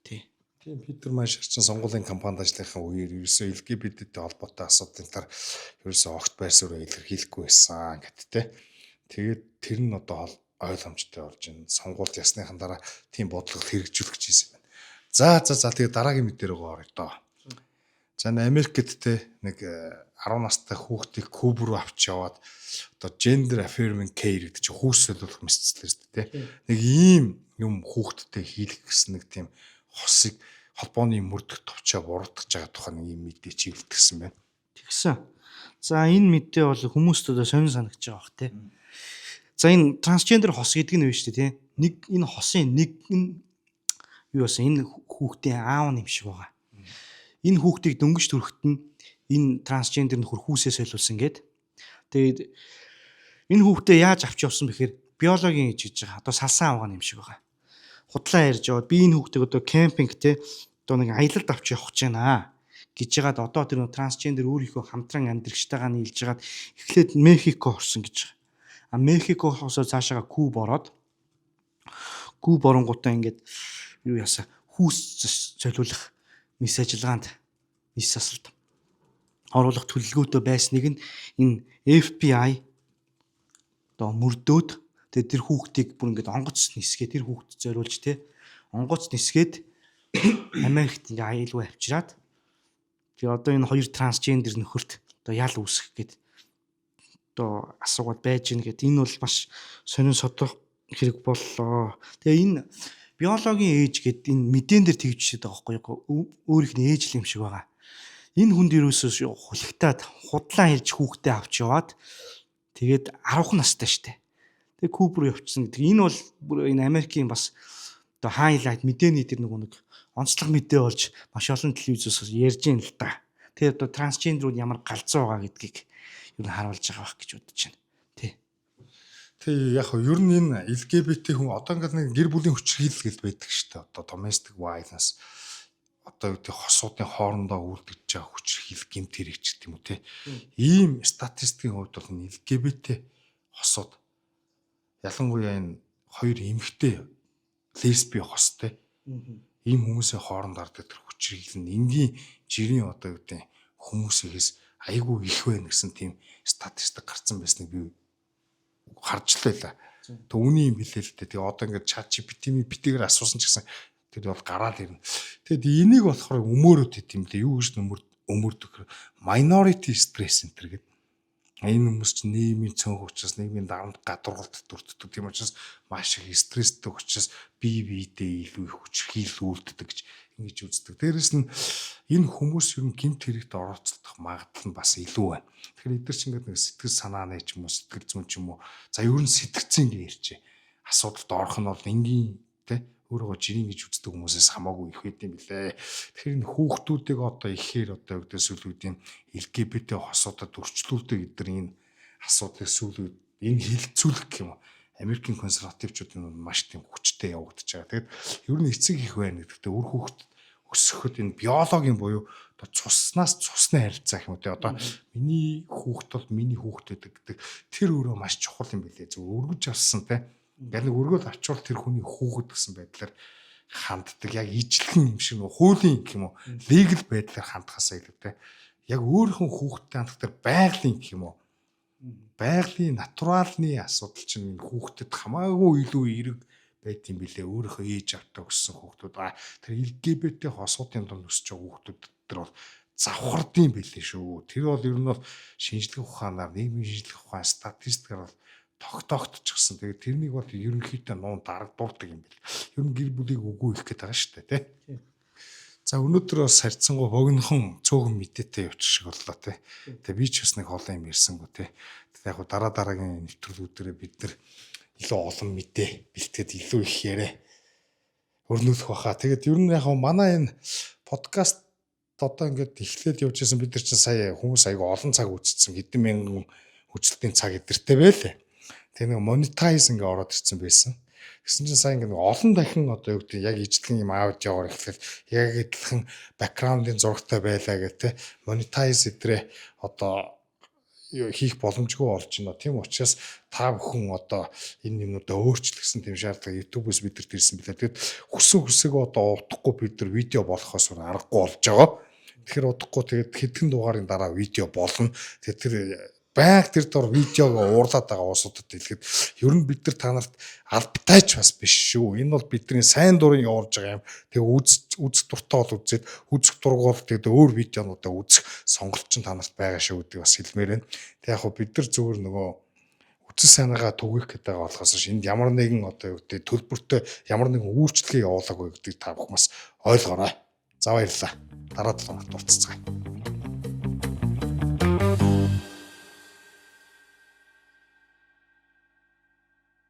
Тий.
Тийм, Питер Машер чинь сонгуулийн кампанид ажлынхаа үеэр ерөөсөө LGBT-тэй холбоотой асуудлын талаар ерөөсөө огт байр сууриа илэрхийлэхгүй байсан гэт те. Тэгээд тэр нь одоо ойлгомжтой болж байна. Сонгуульд ясныхан дараа тийм бодлого хэрэгжүүлэх гэж хийсэн юм байна. За, тэгээд дараагийн мэдээ рүү оръё доо. За, Америкт те нэг 10 настай хүүхдийг куб руу авч яваад одоо gender affirming care гэдэг чинь хүүс солиулах мэтчлээ шүү дээ те. Нэг ийм юм хүүхдтэй хийлгэх гэсэн нэг тийм хосыг холбооны мөрдөх товчоо буруутгаж байгаа тухай нэг юм мэдээ чиглэлтгсэн байна.
Тэгсэн. За, энэ мэдээ бол хүмүүст одоо сонин санагдаж байгаа бах те. За, энэ трансгендер хос гэдэг нь юу шүү дээ те. Нэг энэ хосын нэг нь юу болсон, энэ хүүхдийн аав нь юм шиг байгаа. Энэ хүүхдийг дөнгөж төрөхт нь энэ трансгендер нөхөр хүүсээ солиулсан гээд. Тэгээд энэ хүүхдээ яаж авч явсан бэхээр биологийн ээж гэж байгаа. Одоо салсан авгаа юм шиг байгаа. Худлаа ярьж яваад, би энэ хүүхдийг одоо camping те, одоо нэг аялалд авч явах гэж байна гэж яагаад одоо тэр трансгендер өөрийнхөө хамтран амьдрагчтайгаа нийлж жагаад эхлээд Мехико орсон гэж байгаа. А Мехикоосоо цаашаага Куб ороод, Куб оронгуудаа ингээд юу яасан, хүүс солиулах мэс ажиллагаанд, мэс засалт оруулах төлөвлөгөөтэй байсныг нь энэ FBI одоо мөрдөөд, тэгээд тэр хүүхдийг бүр ингээд онгоц нисгээ, тэр хүүхдэд зориулж те, онгоц нисгээд Америкт ингээ аюулгүй авчираад, тэгээ одоо энэ хоёр трансгендер нөхөрт одоо ял үүсгэх гээд одоо асуугаад байж гин гэд, энэ бол маш сонин содох хэрэг боллоо. Тэгээ энэ биологийн ээж гэд энэ мэдээн дээр тэгж жишээд байгаа байхгүй юу? Өөрийнх нь ээж л юм шиг байгаа. Энэ хүнд ерөөсөө хулигтаад, худлаа хэлж хүүхдээ авч яваад, тэгээд 10 настай штэ. Тэгээ Куб руу явчихсан гэдэг. Энэ бол бүр энэ Америкийн бас одоо highlight мэдээний тэр нөгөө нэг онцлог мэдээ болж маш олон телевизээс ярьж ийн л да. Тэгээ одоо трансгендерүүд ямар галзуу байгаа гэдгийг ер нь харуулж байгаа байх гэж бодож байна. Тий.
Тий, яг хөө ер нь энэ LGBT хүн одоо ингээд нэг гэр бүлийн хүчирхийлэл гэж байдаг шүү дээ. Одоо domestic violence, одоо юу гэдэг, хосуудын хоорондоо үйлдэж байгаа хүчирхийлэл, гэмт хэрэг ч гэдэг юм уу те. Ийм статистикийн хувьд бол энэ LGBT хосууд, ялангуяа энэ хоёр эмэгтэй лесби хостой ийм хүмүүсийн хооронд гардаг тэр хүчирхийлэл нь энгийн жирийн одоо юу гэдэг хүмүүсээс айгүй их байна гэсэн тийм статистик гарцсан байсныг би харж л байлаа. Тэг үний юм хэлээ л дээ. Тэгээ одоо ингээд ChatGPT-ний битгээр асуусан ч гэсэн тэр бол гараад ирнэ. Тэгэд энийг болохоор өмөөрөөд ит юм лээ. Юу гэж өмөрдөг, minority stress center гэдэг. Энэ хүмүүс чинь нийгмийн цөөнх учраас, нийгмийн дарамт гадуургалт дүртдэг. Тийм учраас маш их стресстэй учраас бие биедээ илүү их хүчирхийлэл үйлддэг гэж ингэж үздэг. Дээрэс нь энэ хүмүүс ер нь гэмт хэрэгт оролцох магадлал нь бас илүү байна. Тэгэхээр эдгээр чинь ингээд нэг сэтгэл санааны ч юм уу, сэтгэл зүйн ч юм уу, за ер нь сэтгцэн гэж ярьжээ. Асуудалд орох нь бол энгийн те, өөрийгөө жирийн гэж үздэг хүмүүсээс хамаагүй их байд юм билээ. Тэгэхээр энэ хүүхдүүдийг одоо ихээр одоо юу гэдэг сүүл үеийн LGBT хосуудад өрчлүүлдэг эдгээр энэ асуудлыг сүүл үед энэ хилцүүлэх гэх юм уу. Америкийн консервативчууд энэ маш тийм хүчтэй явагдаж байгаа. Тэгэд ер нь эцэг их байна гэдэгтээ үр хүүхд өсгөхөд энэ биологийн буюу одоо цуснаас цусны харилцаа гэх юм уу те, одоо миний хүүхд бол миний хүүхд гэдэг тэр өөрөө маш чухал юм билээ. Зөв өргөж авсан те. Ингээд нэг өргөөл авчвал тэр хүний хүүхэд гэсэн байдлаар ханддаг. Яг ижлэгэн юм шиг нэг хуулийн гэх юм уу, legal байдлаар хандхасаа илүү те. Яг өөрийнхөө хүүхэдтэй хандах тэр байгалийн гэх юм уу, байгалийн натуралны асуудал чинь энэ хүүхдэд хамаагүй илүү эерэг байд юм билээ. Өөрийнхөө ээж автай өссөн хүүхдүүд, тэр LGBT хосуудын дунд өсөж байгаа хүүхдүүд тэр бол завхардын билээ шүү. Тэр бол ер нь бол шинжлэх ухаанаар, нийгмийн шинжлэх ухаан, статистикаар бол тогтоогдчихсон. Тэгээд тэрнийг бол ерөнхийдөө нуун дарагдуулдаг юм бэл. Ер нь гэр бүлийг үгүй их гээд байгаа шүү дээ, тий. За, өнөөдөр бас харьцангуй богинохон цөөхөн мэдээтэй явчих шиг боллоо, тий. Тэгээ би ч бас нэг олон юм ярьсангүй, тий. Тэгээ яг дараа дараагийн нэвтрүүлгүүдээрээ бид нар илүү олон мэдээ бэлтгээд илүү их яриа өрнүүлэх баха. Тэгээд ер нь яг манай энэ подкаст одоо ингээд эхлээд явж байсан, бид нар чинь сая хүмүүс айгу олон цаг үзсэн, хэдэн мянган үзэлтийн цаг эдэртэй байлээ. Тэгээ нэг monetize ингээ ороод ирсэн байсан. Тэгсэн чинь сайн ингээ нэг олон дахин одоо юу гэдэг, яг ижлэгэн юм аудиогоор эхлээл яг адилхан background-ын зурагтай байлаа гэх те, monetize эдрээ одоо хийх боломжгүй болж байна. Тийм учраас та бүхэн одоо энэ юмнуудаа өөрчлөх гэсэн тийм шаардлага YouTube-ээс бидэрт ирсэн билээ. Тэгэд хүссэн хүсээгөө одоо удахгүй бид нар видео болохоос аргагүй болж байгаа. Тэгэхээр удахгүй тэгээд хэдхэн дугаарын дараа видео болно. Тэгээд тэр байнга тэр дор видеог уурлаад байгаа улсуудад хэлэхэд ер нь бид нар та нарт албатай ч бас биш шүү. Энэ бол бидний сайн дурын явуулж байгаа юм. Тэгээ үзэх дуртай бол үзээд, үзэх дург бол тэгээд өөр видеонуудаа үзэх сонголт чинь та нарт байгаа шүү гэдгийг бас хэлмээр байна. Тэг яг хөө бид нар зүгээр нөгөө үндсэн санаагаа түгээх гэдэг байгаа болохоос биш энд ямар нэгэн одоо юу гэдэг төлбөртэй ямар нэгэн үйлчлэгээ явуулаагүй гэдгийг та бүхэн бас ойлгоорой. За, баярлалаа. Дараа 7 хоногт уулзацгаая.